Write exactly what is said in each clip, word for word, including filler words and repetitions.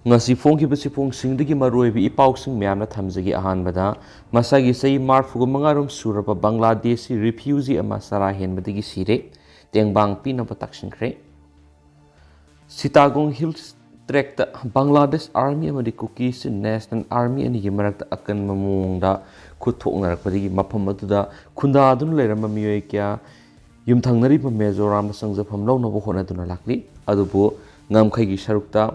ꯉꯁꯤ ꯐꯣꯡꯈꯤꯕ ꯆꯦꯐꯣꯡꯁꯤꯡꯗꯒꯤ ꯃꯔꯨꯑꯣꯏꯕ ꯏ ꯄꯥꯎꯁꯤꯡ ꯃꯌꯥꯝꯅ ꯊꯝꯖꯒꯦ꯫ ꯑꯍꯥꯟꯕꯗ, ꯃꯁꯥꯒꯤ ꯆꯍꯤ ꯃꯔꯤꯐꯨ ꯃꯉꯥ ꯔꯣꯝ ꯁꯨꯔꯕ ꯕꯪꯒ꯭ꯂꯥꯗꯦꯁꯤ ꯔꯤꯐ꯭ꯌꯨꯖꯤ ꯑꯃ ꯆꯔꯥ ꯍꯦꯟꯕꯗꯒꯤ ꯁꯤꯔꯦ꯫ ꯇꯦꯡꯕꯥꯡ ꯄꯤꯅꯕ ꯇꯛꯁꯤꯟꯈ꯭ꯔꯦ꯫ ꯁꯤꯇꯥꯒꯣꯡ ꯍꯤꯜꯁ ꯇ꯭ꯔꯦꯛꯇ ꯕꯪꯒ꯭ꯂꯥꯗꯦꯁ ꯑꯥꯔꯃꯤ ꯑꯃꯗꯤ ꯀꯨꯀꯤꯁ ꯅꯦꯁꯅꯦꯜ ꯑꯥꯔꯃꯤ ꯑꯅꯤꯒꯤ ꯃꯔꯛꯇ ꯑꯀꯟꯕ ꯃꯑꯣꯡꯗ ꯈꯨꯠ ꯊꯣꯛꯅꯔꯛꯄꯗꯒꯤ ꯃꯐꯝ ꯑꯗꯨꯗ ꯈꯨꯟꯗꯥꯗꯨꯅ ꯂꯩꯔꯝꯕ ꯃꯤꯑꯣꯏ ꯀꯌꯥ ꯌꯨꯝꯊꯪꯅꯔꯤꯕ ꯃꯤꯖꯣꯔꯥꯝꯗ ꯆꯪꯖꯐꯝ ꯂꯧꯅꯕ ꯍꯣꯠꯅꯗꯨꯅ ꯂꯥꯛꯂꯤ꯫ ꯑꯗꯨꯕꯨ ꯉꯝꯈꯩꯒꯤ ꯁꯔꯨꯛꯇ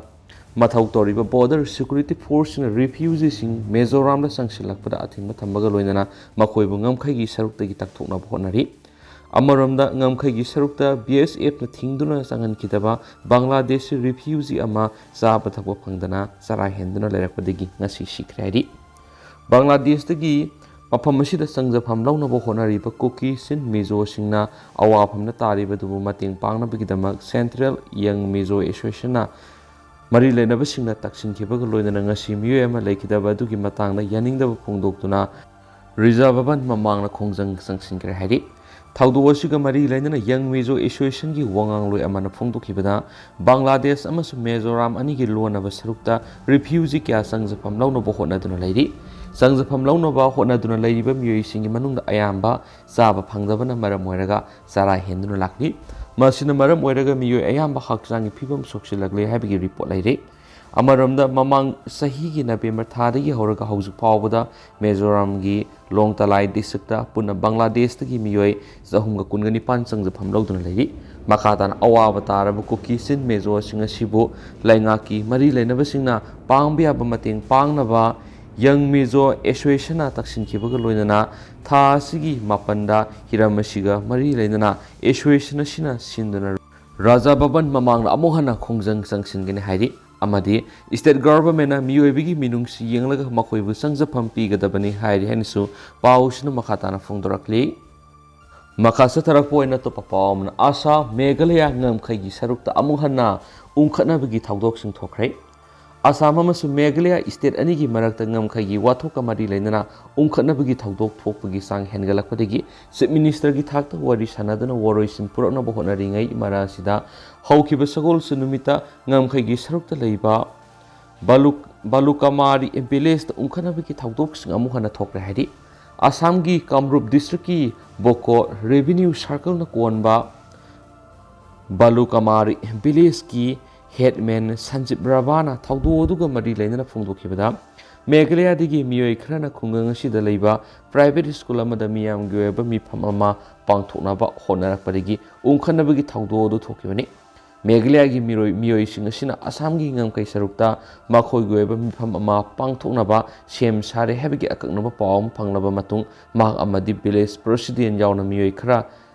ꯃꯊꯧ ꯇꯧꯔꯤꯕ ꯕꯣꯔꯗꯔ ꯁꯦꯀ꯭ꯌꯨꯔꯤꯇꯤ ꯐꯣꯔꯁꯁꯤꯡꯅ ꯔꯤꯐ꯭ꯌꯨꯖꯤꯁꯤꯡ ꯃꯤꯖꯣꯔꯥꯝꯗ ꯆꯪꯁꯤꯜꯂꯛꯄꯗ ꯑꯊꯤꯡꯕ ꯊꯝꯕꯒ ꯂꯣꯏꯅꯅ ꯃꯈꯣꯏꯕꯨ ꯉꯝꯈꯩꯒꯤ ꯁꯔꯨꯛꯇꯒꯤ ꯇꯥꯟꯊꯣꯛꯅꯕ ꯍꯣꯠꯅꯔꯤ꯫ ꯑꯃꯔꯣꯝꯗ, ꯉꯝꯈꯩꯒꯤ ꯁꯔꯨꯛꯇ ꯕꯤ ꯑꯦꯁ ꯑꯦꯐꯅ ꯊꯤꯡꯗꯨꯅ ꯆꯪꯍꯟꯈꯤꯗꯕ ꯕꯪꯒ꯭ꯂꯥꯗꯦꯁꯤ ꯔꯤꯐ꯭ꯌꯨꯖꯤ ꯑꯃ ꯆꯥꯕ ꯊꯛꯄ ꯐꯪꯗꯅ ꯆꯔꯥ ꯍꯦꯟꯗꯨꯅ ꯂꯩꯔꯛꯄꯗꯒꯤ ꯉꯁꯤ ꯁꯤꯈ꯭ꯔꯦ ꯍꯥꯏꯔꯤ꯫ ꯕꯪꯒ꯭ꯂꯥꯗꯦꯁꯇꯒꯤ ꯃꯐꯝ ꯑꯁꯤꯗ ꯆꯪꯖꯐꯝ ꯂꯧꯅꯕ ꯍꯣꯠꯅꯔꯤꯕ ꯀꯨꯀꯤ ꯆꯤꯟ ꯃꯤꯖꯣꯁꯤꯡꯅ ꯑꯋꯥꯐꯝꯗ ꯇꯥꯔꯤꯕꯗꯨꯕꯨ ꯃꯇꯦꯡ ꯄꯥꯡꯅꯕꯒꯤꯗꯃꯛ ꯁꯦꯟꯇ꯭ꯔꯦꯜ ꯌꯪ ꯃꯤꯖꯣ ꯑꯦꯁꯣꯁꯤꯌꯦꯁꯟꯅ ꯃꯔꯤ ꯂꯩꯅꯕꯁꯤꯡꯅ ꯇꯛꯁꯤꯟꯈꯤꯕꯒ ꯂꯣꯏꯅꯅ ꯉꯁꯤ ꯃꯤꯑꯣꯏ ꯑꯃ ꯂꯩꯈꯤꯗꯕ ꯑꯗꯨꯒꯤ ꯃꯇꯥꯡꯗ ꯌꯥꯅꯤꯡꯗꯕ ꯐꯣꯡꯗꯣꯛꯇꯨꯅ ꯔꯤꯖꯥ ꯚꯕꯟ ꯃꯃꯥꯡꯗ ꯈꯣꯡꯖꯪ ꯆꯪꯁꯤꯟꯈ꯭ꯔꯦ ꯍꯥꯏꯔꯤ꯫ ꯊꯧꯗꯣꯛ ꯑꯁꯤꯒ ꯃꯔꯤ ꯂꯩꯅꯅ ꯌꯪ ꯃꯤꯖꯣ ꯑꯦꯁꯣꯁꯤꯌꯦꯁꯟꯒꯤ ꯋꯥꯉꯥꯡꯂꯣꯏ ꯑꯃꯅ ꯐꯣꯡꯗꯣꯛꯈꯤꯕꯗ, ꯕꯪꯒ꯭ꯂꯥꯗꯦꯁ ꯑꯃꯁꯨꯡ ꯃꯤꯖꯣꯔꯥꯝ ꯑꯅꯤꯒꯤ ꯂꯣꯟꯅꯕ ꯁꯔꯨꯛꯇ ꯔꯤꯐ꯭ꯌꯨꯖꯤ ꯀꯌꯥ ꯆꯪꯖꯐꯝ ꯂꯧꯅꯕ ꯍꯣꯠꯅꯗꯨꯅ ꯂꯩꯔꯤ꯫ ꯆꯪꯖꯐꯝ ꯂꯧꯅꯕ ꯍꯣꯠꯅꯗꯨꯅ ꯂꯩꯔꯤꯕ ꯃꯤꯑꯣꯏꯁꯤꯡꯒꯤ ꯃꯅꯨꯡꯗ ꯑꯌꯥꯝꯕ ꯆꯥꯕ ꯐꯪꯗꯕꯅ ꯃꯔꯝ ꯑꯣꯏꯔꯒ ꯆꯔꯥ ꯍꯦꯟꯗꯨꯅ ꯂꯥꯛꯂꯤ꯫ ꯃꯁꯤꯅ ꯃꯔꯝ ꯑꯣꯏꯔꯒ ꯃꯤꯑꯣꯏ ꯑꯌꯥꯝꯕ ꯍꯛꯆꯥꯡꯒꯤ ꯐꯤꯕꯝ ꯁꯣꯛꯆꯤꯜꯂꯛꯂꯦ ꯍꯥꯏꯕꯒꯤ ꯔꯤꯄꯣꯔꯠ ꯂꯩꯔꯤ꯫ ꯑꯃꯔꯣꯝꯗ, ꯃꯃꯥꯡ ꯆꯍꯤꯒꯤ ꯅꯕꯦꯝꯕꯔ ꯊꯥꯗꯒꯤ ꯍꯧꯔꯒ ꯍꯧꯖꯤꯛ ꯐꯥꯎꯕꯗ ꯃꯤꯖꯣꯔꯥꯝꯒꯤ ꯂꯣꯡꯇꯂꯥꯏ ꯗꯤꯁꯇ꯭ꯔꯤꯛꯇ ꯄꯨꯟꯅ ꯕꯪꯒ꯭ꯂꯥꯗꯦꯁꯇꯒꯤ ꯃꯤꯑꯣꯏ ꯆꯍꯨꯝꯒ ꯀꯨꯟꯒ ꯅꯤꯄꯥꯟ ꯆꯪꯖꯐꯝ ꯂꯧꯗꯨꯅ ꯂꯩꯔꯤ꯫ ꯃꯈꯥ ꯇꯥꯅ ꯑꯋꯥꯕ ꯇꯥꯔꯕ ꯀꯨꯀꯤ ꯆꯤꯟ ꯃꯤꯖꯣꯁꯤꯡ ꯑꯁꯤꯕꯨ ꯂꯩꯉꯥꯛꯀꯤ ꯃꯔꯤ ꯂꯩꯅꯕꯁꯤꯡꯅ ꯄꯥꯡꯕ ꯌꯥꯕ ꯃꯇꯦꯡ ꯄꯥꯡꯅꯕ ꯌꯪ ꯃꯤꯖꯣ ꯑꯦꯁꯣꯁꯤꯌꯦꯁꯟꯅ ꯇꯛꯁꯤꯟꯈꯤꯕꯒ ꯂꯣꯏꯅꯅ ꯊꯥ ꯑꯁꯤꯒꯤ ꯃꯥꯄꯟꯗ ꯍꯤꯔꯝ ꯑꯁꯤꯒ ꯃꯔꯤ ꯂꯩꯅꯅ ꯑꯦꯁꯣꯁꯤꯌꯦꯁꯟ ꯑꯁꯤꯅ ꯁꯤꯟꯗꯨꯅ ꯔꯥꯖꯥ ꯚꯕꯟ ꯃꯃꯥꯡꯗ ꯑꯃꯨꯛ ꯍꯟꯅ ꯈꯣꯡꯖꯪ ꯆꯪꯁꯤꯟꯒꯅꯤ ꯍꯥꯏꯔꯤ꯫ ꯑꯃꯗꯤ ꯁ꯭ꯇꯦꯠ ꯒꯚꯔꯟꯃꯦꯟꯠꯅ ꯃꯤꯑꯣꯏꯕꯒꯤ ꯃꯤꯅꯨꯡꯁꯤ ꯌꯦꯡꯂꯒ ꯃꯈꯣꯏꯕꯨ ꯆꯪꯖꯐꯝ ꯄꯤꯒꯗꯕꯅꯤ ꯍꯥꯏꯔꯤ ꯍꯥꯏꯅꯁꯨ ꯄꯥꯎꯁꯤꯅ ꯃꯈꯥ ꯇꯥꯅ ꯐꯣꯡꯗꯣꯔꯛꯂꯤ꯫ ꯃꯈꯥ ꯆꯠꯊꯔꯛꯄ ꯑꯣꯏꯅ ꯑꯇꯣꯞꯄ ꯄꯥꯎ ꯑꯃꯅ, ꯑꯁꯥꯝ, ꯃꯦꯘꯥꯂꯌꯥ ꯉꯝꯈꯩꯒꯤ ꯁꯔꯨꯛꯇ ꯑꯃꯨꯛ ꯍꯟꯅ ꯎꯪꯈꯠꯅꯕꯒꯤ ꯊꯧꯗꯣꯛꯁꯤꯡ ꯊꯣꯛꯈ꯭ꯔꯦ꯫ ꯑꯁꯥꯝ ꯑꯃꯁꯨꯡ ꯃꯦꯘꯥꯂꯌꯥ ꯁ꯭ꯇꯦꯠ ꯑꯅꯤꯒꯤ ꯃꯔꯛꯇ ꯉꯝꯈꯩꯒꯤ ꯋꯥꯊꯣꯛꯀ ꯃꯔꯤ ꯂꯩꯅꯅ ꯎꯪꯈꯠꯅꯕꯒꯤ ꯊꯧꯗꯣꯛ ꯊꯣꯛꯄꯒꯤ ꯆꯥꯡ ꯍꯦꯟꯒꯠꯂꯛꯄꯗꯒꯤ ꯆꯤꯐ ꯃꯤꯅꯤꯁꯇꯔꯒꯤ ꯊꯥꯛꯇ ꯋꯥꯔꯤ ꯁꯥꯟꯅꯗꯨꯅ ꯋꯥꯔꯣꯏꯁꯤꯟ ꯄꯨꯔꯛꯅꯕ ꯍꯣꯠꯅꯔꯤꯉꯩ ꯃꯔꯛ ꯑꯁꯤꯗ ꯍꯧꯈꯤꯕ ꯁꯒꯣꯜꯁꯦꯟ ꯅꯨꯃꯤꯠꯇ ꯉꯝꯈꯩꯒꯤ ꯁꯔꯨꯛꯇ ꯂꯩꯕ ꯕꯥꯂꯨ ꯕꯥꯂꯨꯀꯃꯥꯔꯤ ꯚꯤꯂꯦꯖꯇ ꯎꯪꯈꯠꯅꯕꯒꯤ ꯊꯧꯗꯣꯛꯁꯤꯡ ꯑꯃꯨꯛ ꯍꯟꯅ ꯊꯣꯛꯂꯦ ꯍꯥꯏꯔꯤ꯫ ꯑꯁꯥꯝꯒꯤ ꯀꯥꯃꯔꯨꯞ ꯗꯤꯁꯇ꯭ꯔꯤꯛꯀꯤ ꯕꯣꯀꯣ ꯔꯦꯚꯤꯅ꯭ꯌꯨ ꯁꯥꯔꯀꯜꯅ ꯀꯣꯟꯕ ꯕꯥꯂꯨꯀꯃꯥꯔꯤ ꯚꯤꯂꯦꯖꯀꯤ ꯍꯦꯗꯃꯦꯟ ꯁꯟꯖꯤꯞ ꯔꯥꯚꯥꯅ ꯊꯧꯗꯣꯛ ꯑꯗꯨꯒ ꯃꯔꯤ ꯂꯩꯅꯅ ꯐꯣꯡꯗꯣꯛꯈꯤꯕꯗ, ꯃꯦꯘꯥꯂꯌꯥꯗꯒꯤ ꯃꯤꯑꯣꯏ ꯈꯔꯅ ꯈꯨꯡꯒꯪ ꯑꯁꯤꯗ ꯂꯩꯕ ꯄ꯭ꯔꯥꯏꯚꯦꯠ ꯁ꯭ꯀꯨꯜ ꯑꯃꯗ ꯃꯤꯌꯥꯝꯒꯤ ꯑꯣꯏꯕ ꯃꯤꯐꯝ ꯑꯃ ꯄꯥꯡꯊꯣꯛꯅꯕ ꯍꯣꯠꯅꯔꯛꯄꯗꯒꯤ ꯎꯪꯈꯠꯅꯕꯒꯤ ꯊꯧꯗꯣꯛ ꯑꯗꯨ ꯊꯣꯛꯈꯤꯕꯅꯤ꯫ ꯃꯦꯘꯥꯂꯌꯥꯒꯤ ꯃꯤꯔꯣꯏ ꯃꯤꯑꯣꯏꯁꯤꯡ ꯑꯁꯤꯅ ꯑꯁꯥꯝꯒꯤ ꯉꯝꯈꯩ ꯁꯔꯨꯛꯇ ꯃꯈꯣꯏꯒꯤ ꯑꯣꯏꯕ ꯃꯤꯐꯝ ꯑꯃ ꯄꯥꯡꯊꯣꯛꯅꯕ ꯁꯦꯝ ꯁꯥꯔꯦ ꯍꯥꯏꯕꯒꯤ ꯑꯀꯛꯅꯕ ꯄꯥꯎ ꯑꯃ ꯐꯪꯂꯕ ꯃꯇꯨꯡ, ꯃꯍꯥꯛ ꯑꯃꯗꯤ ꯚꯤꯂꯦꯖ ꯄ꯭ꯔꯁꯤꯗꯦꯟ ꯌꯥꯎꯅ ꯃꯤꯑꯣꯏ ꯈꯔ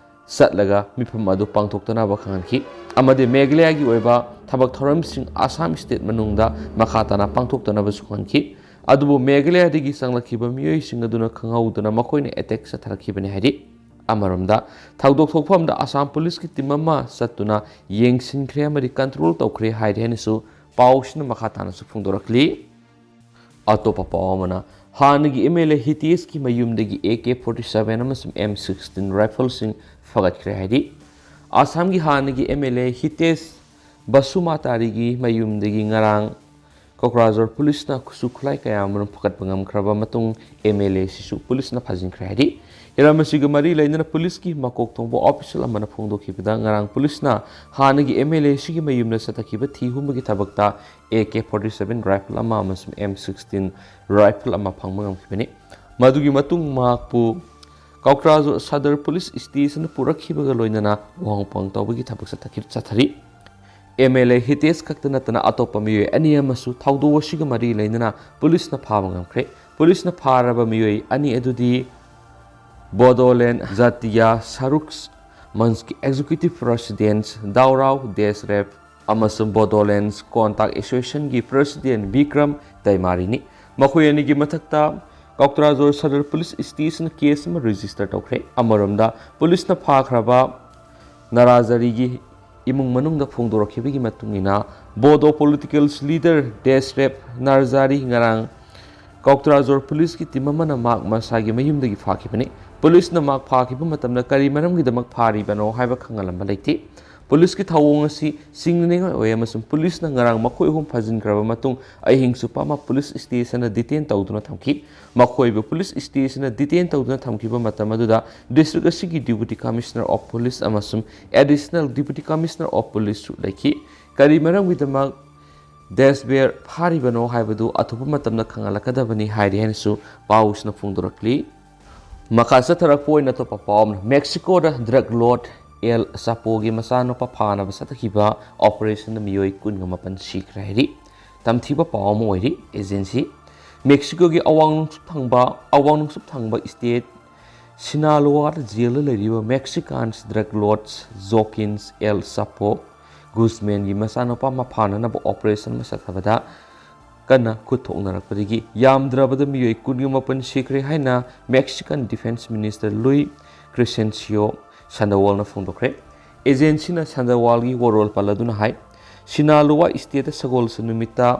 ꯆꯠꯂꯒ ꯃꯤꯐꯝ ꯑꯗꯨ ꯄꯥꯡꯊꯣꯛꯇꯅꯕ ꯈꯪꯍꯟꯈꯤ ꯑꯃꯗꯤ ꯃꯦꯘꯥꯂꯌꯥꯒꯤ ꯑꯣꯏꯕ ꯊꯕꯛ ꯊꯧꯔꯝꯁꯤꯡ ꯑꯁꯥꯝ ꯁ꯭ꯇꯦꯠ ꯃꯅꯨꯡꯗ ꯃꯈꯥ ꯇꯥꯅ ꯄꯥꯡꯊꯣꯛꯇꯅꯕꯁꯨ ꯈꯪꯍꯟꯈꯤ꯫ ꯑꯗꯨꯕꯨ ꯃꯦꯘꯥꯂꯌꯥꯗꯒꯤ ꯆꯪꯂꯛꯈꯤꯕ ꯃꯤꯑꯣꯏꯁꯤꯡ ꯑꯗꯨꯅ ꯈꯪꯍꯧꯗꯅ ꯃꯈꯣꯏꯅ ꯑꯦꯇꯦꯛ ꯆꯠꯊꯔꯛꯈꯤꯕꯅꯤ ꯍꯥꯏꯔꯤ꯫ ꯑꯃꯔꯣꯝꯗ, ꯊꯧꯗꯣꯛ ꯊꯣꯛꯐꯝꯗ ꯑꯁꯥꯝ ꯄꯨꯂꯤꯁꯀꯤ ꯇꯤꯝ ꯑꯃ ꯆꯠꯇꯨꯅ ꯌꯦꯡꯁꯤꯟꯈ꯭ꯔꯦ ꯑꯃꯗꯤ ꯀꯟꯇ꯭ꯔꯣꯜ ꯇꯧꯈ꯭ꯔꯦ ꯍꯥꯏꯔꯤ ꯍꯥꯏꯅꯁꯨ ꯄꯥꯎꯁꯤꯅ ꯃꯈꯥ ꯇꯥꯅꯁꯨ ꯐꯣꯡꯗꯣꯔꯛꯂꯤ꯫ ꯑꯇꯣꯞꯄ ꯄꯥꯎ ꯑꯃꯅ, ꯍꯥꯟꯅꯒꯤ ꯑꯦꯝ ꯑꯦꯜ ꯑꯦ ꯍꯤꯇꯦꯁꯀꯤ ꯃꯌꯨꯝꯗꯒꯤ ꯑꯦ ꯀꯦ ꯐꯣꯔꯇꯤ ꯁꯚꯦꯟ ꯑꯃꯁꯨꯡ ꯑꯦꯝ ꯁꯤꯛꯁꯇꯤꯟ ꯔꯥꯏꯐꯜꯁꯤꯡ ꯐꯒꯠꯈ꯭ꯔꯦ ꯍꯥꯏꯔꯤ꯫ ꯑꯁꯥꯝꯒꯤ ꯍꯥꯟꯅꯒꯤ ꯑꯦꯝ ꯑꯦꯜ ꯑꯦ ꯍꯤꯇꯦꯁ ꯕꯁꯨꯃꯥꯇꯥꯔꯤꯒꯤ ꯃꯌꯨꯝꯗꯒꯤ ꯉꯔꯥꯡ ꯀꯣꯀ꯭ꯔꯥꯖꯣꯔ ꯄꯨꯂꯤꯁꯅ ꯈꯨꯠꯁꯨ ꯈꯨꯠꯂꯥꯏ ꯀꯌꯥ ꯑꯃꯔꯣꯝ ꯐꯒꯠꯄ ꯉꯝꯈ꯭ꯔꯕ ꯃꯇꯨꯡ, ꯑꯦꯝ ꯑꯦꯜ ꯑꯦ ꯁꯤꯁꯨ ꯄꯨꯂꯤꯁꯅ ꯐꯥꯖꯤꯟꯈ꯭ꯔꯦ ꯍꯥꯏꯔꯤ꯫ ꯍꯤꯔꯝ ꯑꯁꯤꯒ ꯃꯔꯤ ꯂꯩꯅꯅ ꯄꯨꯂꯤꯁꯀꯤ ꯃꯀꯣꯛ ꯊꯣꯡꯕ ꯑꯣꯐꯤꯁꯤꯌꯦꯜ ꯑꯃꯅ ꯐꯣꯡꯗꯣꯛꯈꯤꯕꯗ, ꯉꯔꯥꯡ ꯄꯨꯂꯤꯁꯅ ꯍꯥꯟꯅꯒꯤ ꯑꯦꯝ ꯑꯦꯜ ꯑꯦ ꯁꯤꯒꯤ ꯃꯌꯨꯝꯗ ꯆꯠꯊꯈꯤꯕ ꯊꯤ ꯍꯨꯝꯕꯒꯤ ꯊꯕꯛꯇ ꯑꯦ ꯀꯦ ꯐꯣꯔꯇꯤ ꯁꯚꯦꯟ ꯔꯥꯏꯐꯜ ꯑꯃ ꯑꯃꯁꯨꯡ ꯑꯦꯝ ꯁꯤꯛꯁꯇꯤꯟ ꯔꯥꯏꯐꯜ ꯑꯃ ꯐꯪꯕ ꯉꯝꯈꯤꯕꯅꯤ꯫ ꯃꯗꯨꯒꯤ ꯃꯇꯨꯡ ꯃꯍꯥꯛꯄꯨ ꯀꯣꯀ꯭ꯔꯥꯖꯣꯔ ꯁꯗꯔ ꯄꯨꯂꯤꯁ ꯁ꯭ꯇꯦꯁꯟꯗ ꯄꯨꯔꯛꯈꯤꯕꯒ ꯂꯣꯏꯅꯅ ꯋꯥꯍꯪ ꯄꯥꯎꯍꯪ ꯇꯧꯕꯒꯤ ꯊꯕꯛ ꯆꯠꯊꯈꯤ-, ꯆꯠꯊꯔꯤ꯫ ꯑꯦꯝ ꯑꯦꯜ ꯑꯦ ꯍꯤꯇꯦꯁ ꯈꯛꯇ ꯅꯠꯇꯅ ꯑꯇꯣꯞꯄ ꯃꯤꯑꯣꯏ ꯑꯅꯤ ꯑꯃꯁꯨ ꯊꯧꯗꯣꯛ ꯑꯁꯤꯒ ꯃꯔꯤ ꯂꯩꯅꯅ ꯄꯨꯂꯤꯁꯅ ꯐꯥꯕ ꯉꯝꯈ꯭ꯔꯦ꯫ ꯄꯨꯂꯤꯁꯅ ꯐꯥꯔꯕ ꯃꯤꯑꯣꯏ ꯑꯅꯤ ꯑꯗꯨꯗꯤ ꯕꯣꯗꯣꯂꯦꯟ ꯖꯥꯇꯤꯌꯥ ꯁꯔꯨꯛꯁ ꯃꯟꯆꯀꯤ ꯑꯦꯛꯖꯤꯀ꯭ꯌꯨꯇꯤꯚ ꯄ꯭ꯔꯁꯤꯗꯦꯟꯠ ꯗꯥꯎꯔꯥꯎ ꯗꯦꯁꯔꯦꯞ ꯑꯃꯁꯨꯡ ꯕꯣꯗꯣꯂꯦꯟ ꯀꯣꯟꯇꯥꯛ ꯑꯦꯁꯣꯁꯤꯌꯦꯁꯟꯒꯤ ꯄ꯭ꯔꯁꯤꯗꯦꯟꯠ ꯕꯤꯀ꯭ꯔꯝ ꯗꯩꯃꯥꯔꯤꯅꯤ꯫ ꯃꯈꯣꯏ ꯑꯅꯤꯒꯤ ꯃꯊꯛꯇ ꯀꯣꯀ꯭ꯔꯥꯖꯣꯔ ꯁꯗꯔ ꯄꯨꯂꯤꯁ ꯁ꯭ꯇꯦꯁꯟꯅ ꯀꯦꯁ ꯑꯃ ꯔꯦꯖꯤꯁꯇꯔ ꯇꯧꯈ꯭ꯔꯦ꯫ ꯑꯃꯔꯣꯝꯗ, ꯄꯨꯂꯤꯁꯅ ꯐꯥꯈ꯭ꯔꯕ ꯅꯥꯔꯥꯖꯥꯔꯤꯒꯤ ꯏꯃꯨꯡ ꯃꯅꯨꯡꯗ ꯐꯣꯡꯗꯣꯔꯛꯈꯤꯕꯒꯤ ꯃꯇꯨꯡ ꯏꯟꯅ, ꯕꯣꯗꯣ ꯄꯣꯂꯤꯇꯤꯀꯦꯜ ꯂꯤꯗꯔ ꯗꯦꯁꯔꯦꯞ ꯅꯥꯔꯖꯥꯔꯤ ꯉꯔꯥꯡ ꯀꯣꯀ꯭ꯔꯥꯖꯣꯔ ꯄꯨꯂꯤꯁꯀꯤ ꯇꯤꯝ ꯑꯃꯅ ꯃꯍꯥꯛ ꯃꯁꯥꯒꯤ ꯃꯌꯨꯝꯗꯒꯤ ꯐꯥꯈꯤꯕꯅꯤ꯫ ꯄꯨꯂꯤꯁꯅ ꯃꯍꯥꯛ ꯐꯥꯈꯤꯕ ꯃꯇꯝꯗ ꯀꯔꯤ ꯃꯔꯝꯒꯤꯗꯃꯛ ꯐꯥꯔꯤꯕꯅꯣ ꯍꯥꯏꯕ ꯈꯪꯍꯜꯂꯝꯕ ꯂꯩꯇꯦ꯫ ꯄꯨꯂꯤꯁꯀꯤ ꯊꯧꯑꯣꯡ ꯑꯁꯤ ꯆꯤꯡꯅꯅꯤꯡꯉꯥꯏ ꯑꯣꯏ ꯑꯃꯁꯨꯡ ꯄꯨꯂꯤꯁꯅ ꯉꯔꯥꯡ ꯃꯈꯣꯏ ꯑꯍꯨꯝ ꯐꯥꯖꯤꯟꯈ꯭ꯔꯕ ꯃꯇꯨꯡ ꯑꯍꯤꯡ ꯆꯨꯞꯄ ꯑꯃ ꯄꯨꯂꯤꯁ ꯁ꯭ꯇꯦꯁꯟꯗ ꯗꯤꯇꯦꯟ ꯇꯧꯗꯨꯅ ꯊꯝꯈꯤ꯫ ꯃꯈꯣꯏꯕꯨ ꯄꯨꯂꯤꯁ ꯁ꯭ꯇꯦꯁꯟꯗ ꯗꯤꯇꯦꯟ ꯇꯧꯗꯨꯅ ꯊꯝꯈꯤꯕ ꯃꯇꯝ ꯑꯗꯨꯗ ꯗꯤꯁꯇ꯭ꯔꯤꯛ ꯑꯁꯤꯒꯤ Deputy Commissioner of Police ꯑꯃꯁꯨꯡ Additional Deputy Commissioner of Policeꯁꯨ ꯂꯩꯈꯤ꯫ ꯀꯔꯤ ꯃꯔꯝꯒꯤꯗꯃꯛ ꯗꯦꯁꯕꯦꯔ ꯐꯥꯔꯤꯕꯅꯣ ꯍꯥꯏꯕꯗꯨ ꯑꯊꯨꯕ ꯃꯇꯝꯗ ꯈꯪꯍꯜꯂꯛꯀꯗꯕꯅꯤ ꯍꯥꯏꯔꯤ ꯍꯥꯏꯅꯁꯨ ꯄꯥꯎꯁꯤꯅ ꯐꯣꯡꯗꯣꯔꯛꯂꯤ꯫ ꯃꯈꯥ ꯆꯠꯊꯔꯛꯄ ꯑꯣꯏꯅ ꯑꯇꯣꯞꯄ ꯄꯥꯎ ꯑꯃꯅ, ꯃꯦꯛꯁꯤꯀꯣꯗ ꯗ꯭ꯔꯒ ꯂꯣꯔꯗ ꯑꯦꯜ ꯆꯥꯄꯣꯒꯤ ꯃꯆꯥꯅꯨꯄꯥ ꯐꯥꯅꯕ ꯆꯠꯊꯈꯤꯕ ꯑꯣꯄꯔꯦꯁꯟꯗ ꯃꯤꯑꯣꯏ ꯀꯨꯟꯒ ꯃꯥꯄꯟ ꯁꯤꯈ꯭ꯔꯦ ꯍꯥꯏꯔꯤ꯫ ꯇꯝꯊꯤꯕ ꯄꯥꯎ ꯑꯃ ꯑꯣꯏꯔꯤ꯫ ꯑꯦꯖꯦꯟꯁꯤ, ꯃꯦꯛꯁꯤꯀꯣꯒꯤ ꯑꯋꯥꯡ ꯅꯣꯡꯆꯨꯞ ꯊꯪꯕ, ꯑꯋꯥꯡ ꯅꯣꯡꯆꯨꯞ ꯊꯪꯕ ꯁ꯭ꯇꯦꯠ ꯁꯤꯅꯥꯂꯣꯋꯥꯗ ꯖꯦꯜꯗ ꯂꯩꯔꯤꯕ ꯃꯦꯛꯁꯤꯀꯥꯟ ꯗ꯭ꯔꯒ ꯂꯣꯔꯗ ꯖꯣꯀꯤꯟꯁ ꯑꯦꯜ ꯆꯥꯄꯣ ꯒꯨꯁꯃꯦꯟꯒꯤ ꯃꯆꯥꯅꯨꯄꯥ ꯑꯃ ꯐꯥꯅꯅꯕ ꯑꯣꯄꯔꯦꯁꯟ ꯑꯃ ꯆꯠꯊꯕꯗ ꯀꯟꯅ ꯈꯨꯠ ꯊꯣꯛꯅꯔꯛꯄꯗꯒꯤ ꯌꯥꯝꯗ꯭ꯔꯕꯗ ꯃꯤꯑꯣꯏ ꯀꯨꯟꯒ ꯃꯥꯄꯟ ꯁꯤꯈ꯭ꯔꯦ ꯍꯥꯏꯅ ꯃꯦꯛꯁꯤꯀꯥꯟ ꯗꯤꯐꯦꯟꯁ ꯃꯤꯅꯤꯁꯇꯔ ꯂꯨꯏ ꯀ꯭ꯔꯤꯁꯦꯟꯁꯤꯌꯣ ꯁꯥꯟꯗꯣꯋꯥꯜꯅ ꯐꯣꯡꯗꯣꯛꯈ꯭ꯔꯦ꯫ ꯑꯦꯖꯦꯟꯁꯤꯅ ꯁꯥꯟꯗꯣꯋꯥꯜꯒꯤ ꯋꯥꯔꯣꯜ ꯄꯜꯂꯗꯨꯅ ꯍꯥꯏ, ꯁꯤꯅꯥꯂꯣꯋꯥ ꯁ꯭ꯇꯦꯠꯇ ꯁꯒꯣꯜꯁꯦꯟ ꯅꯨꯃꯤꯠꯇ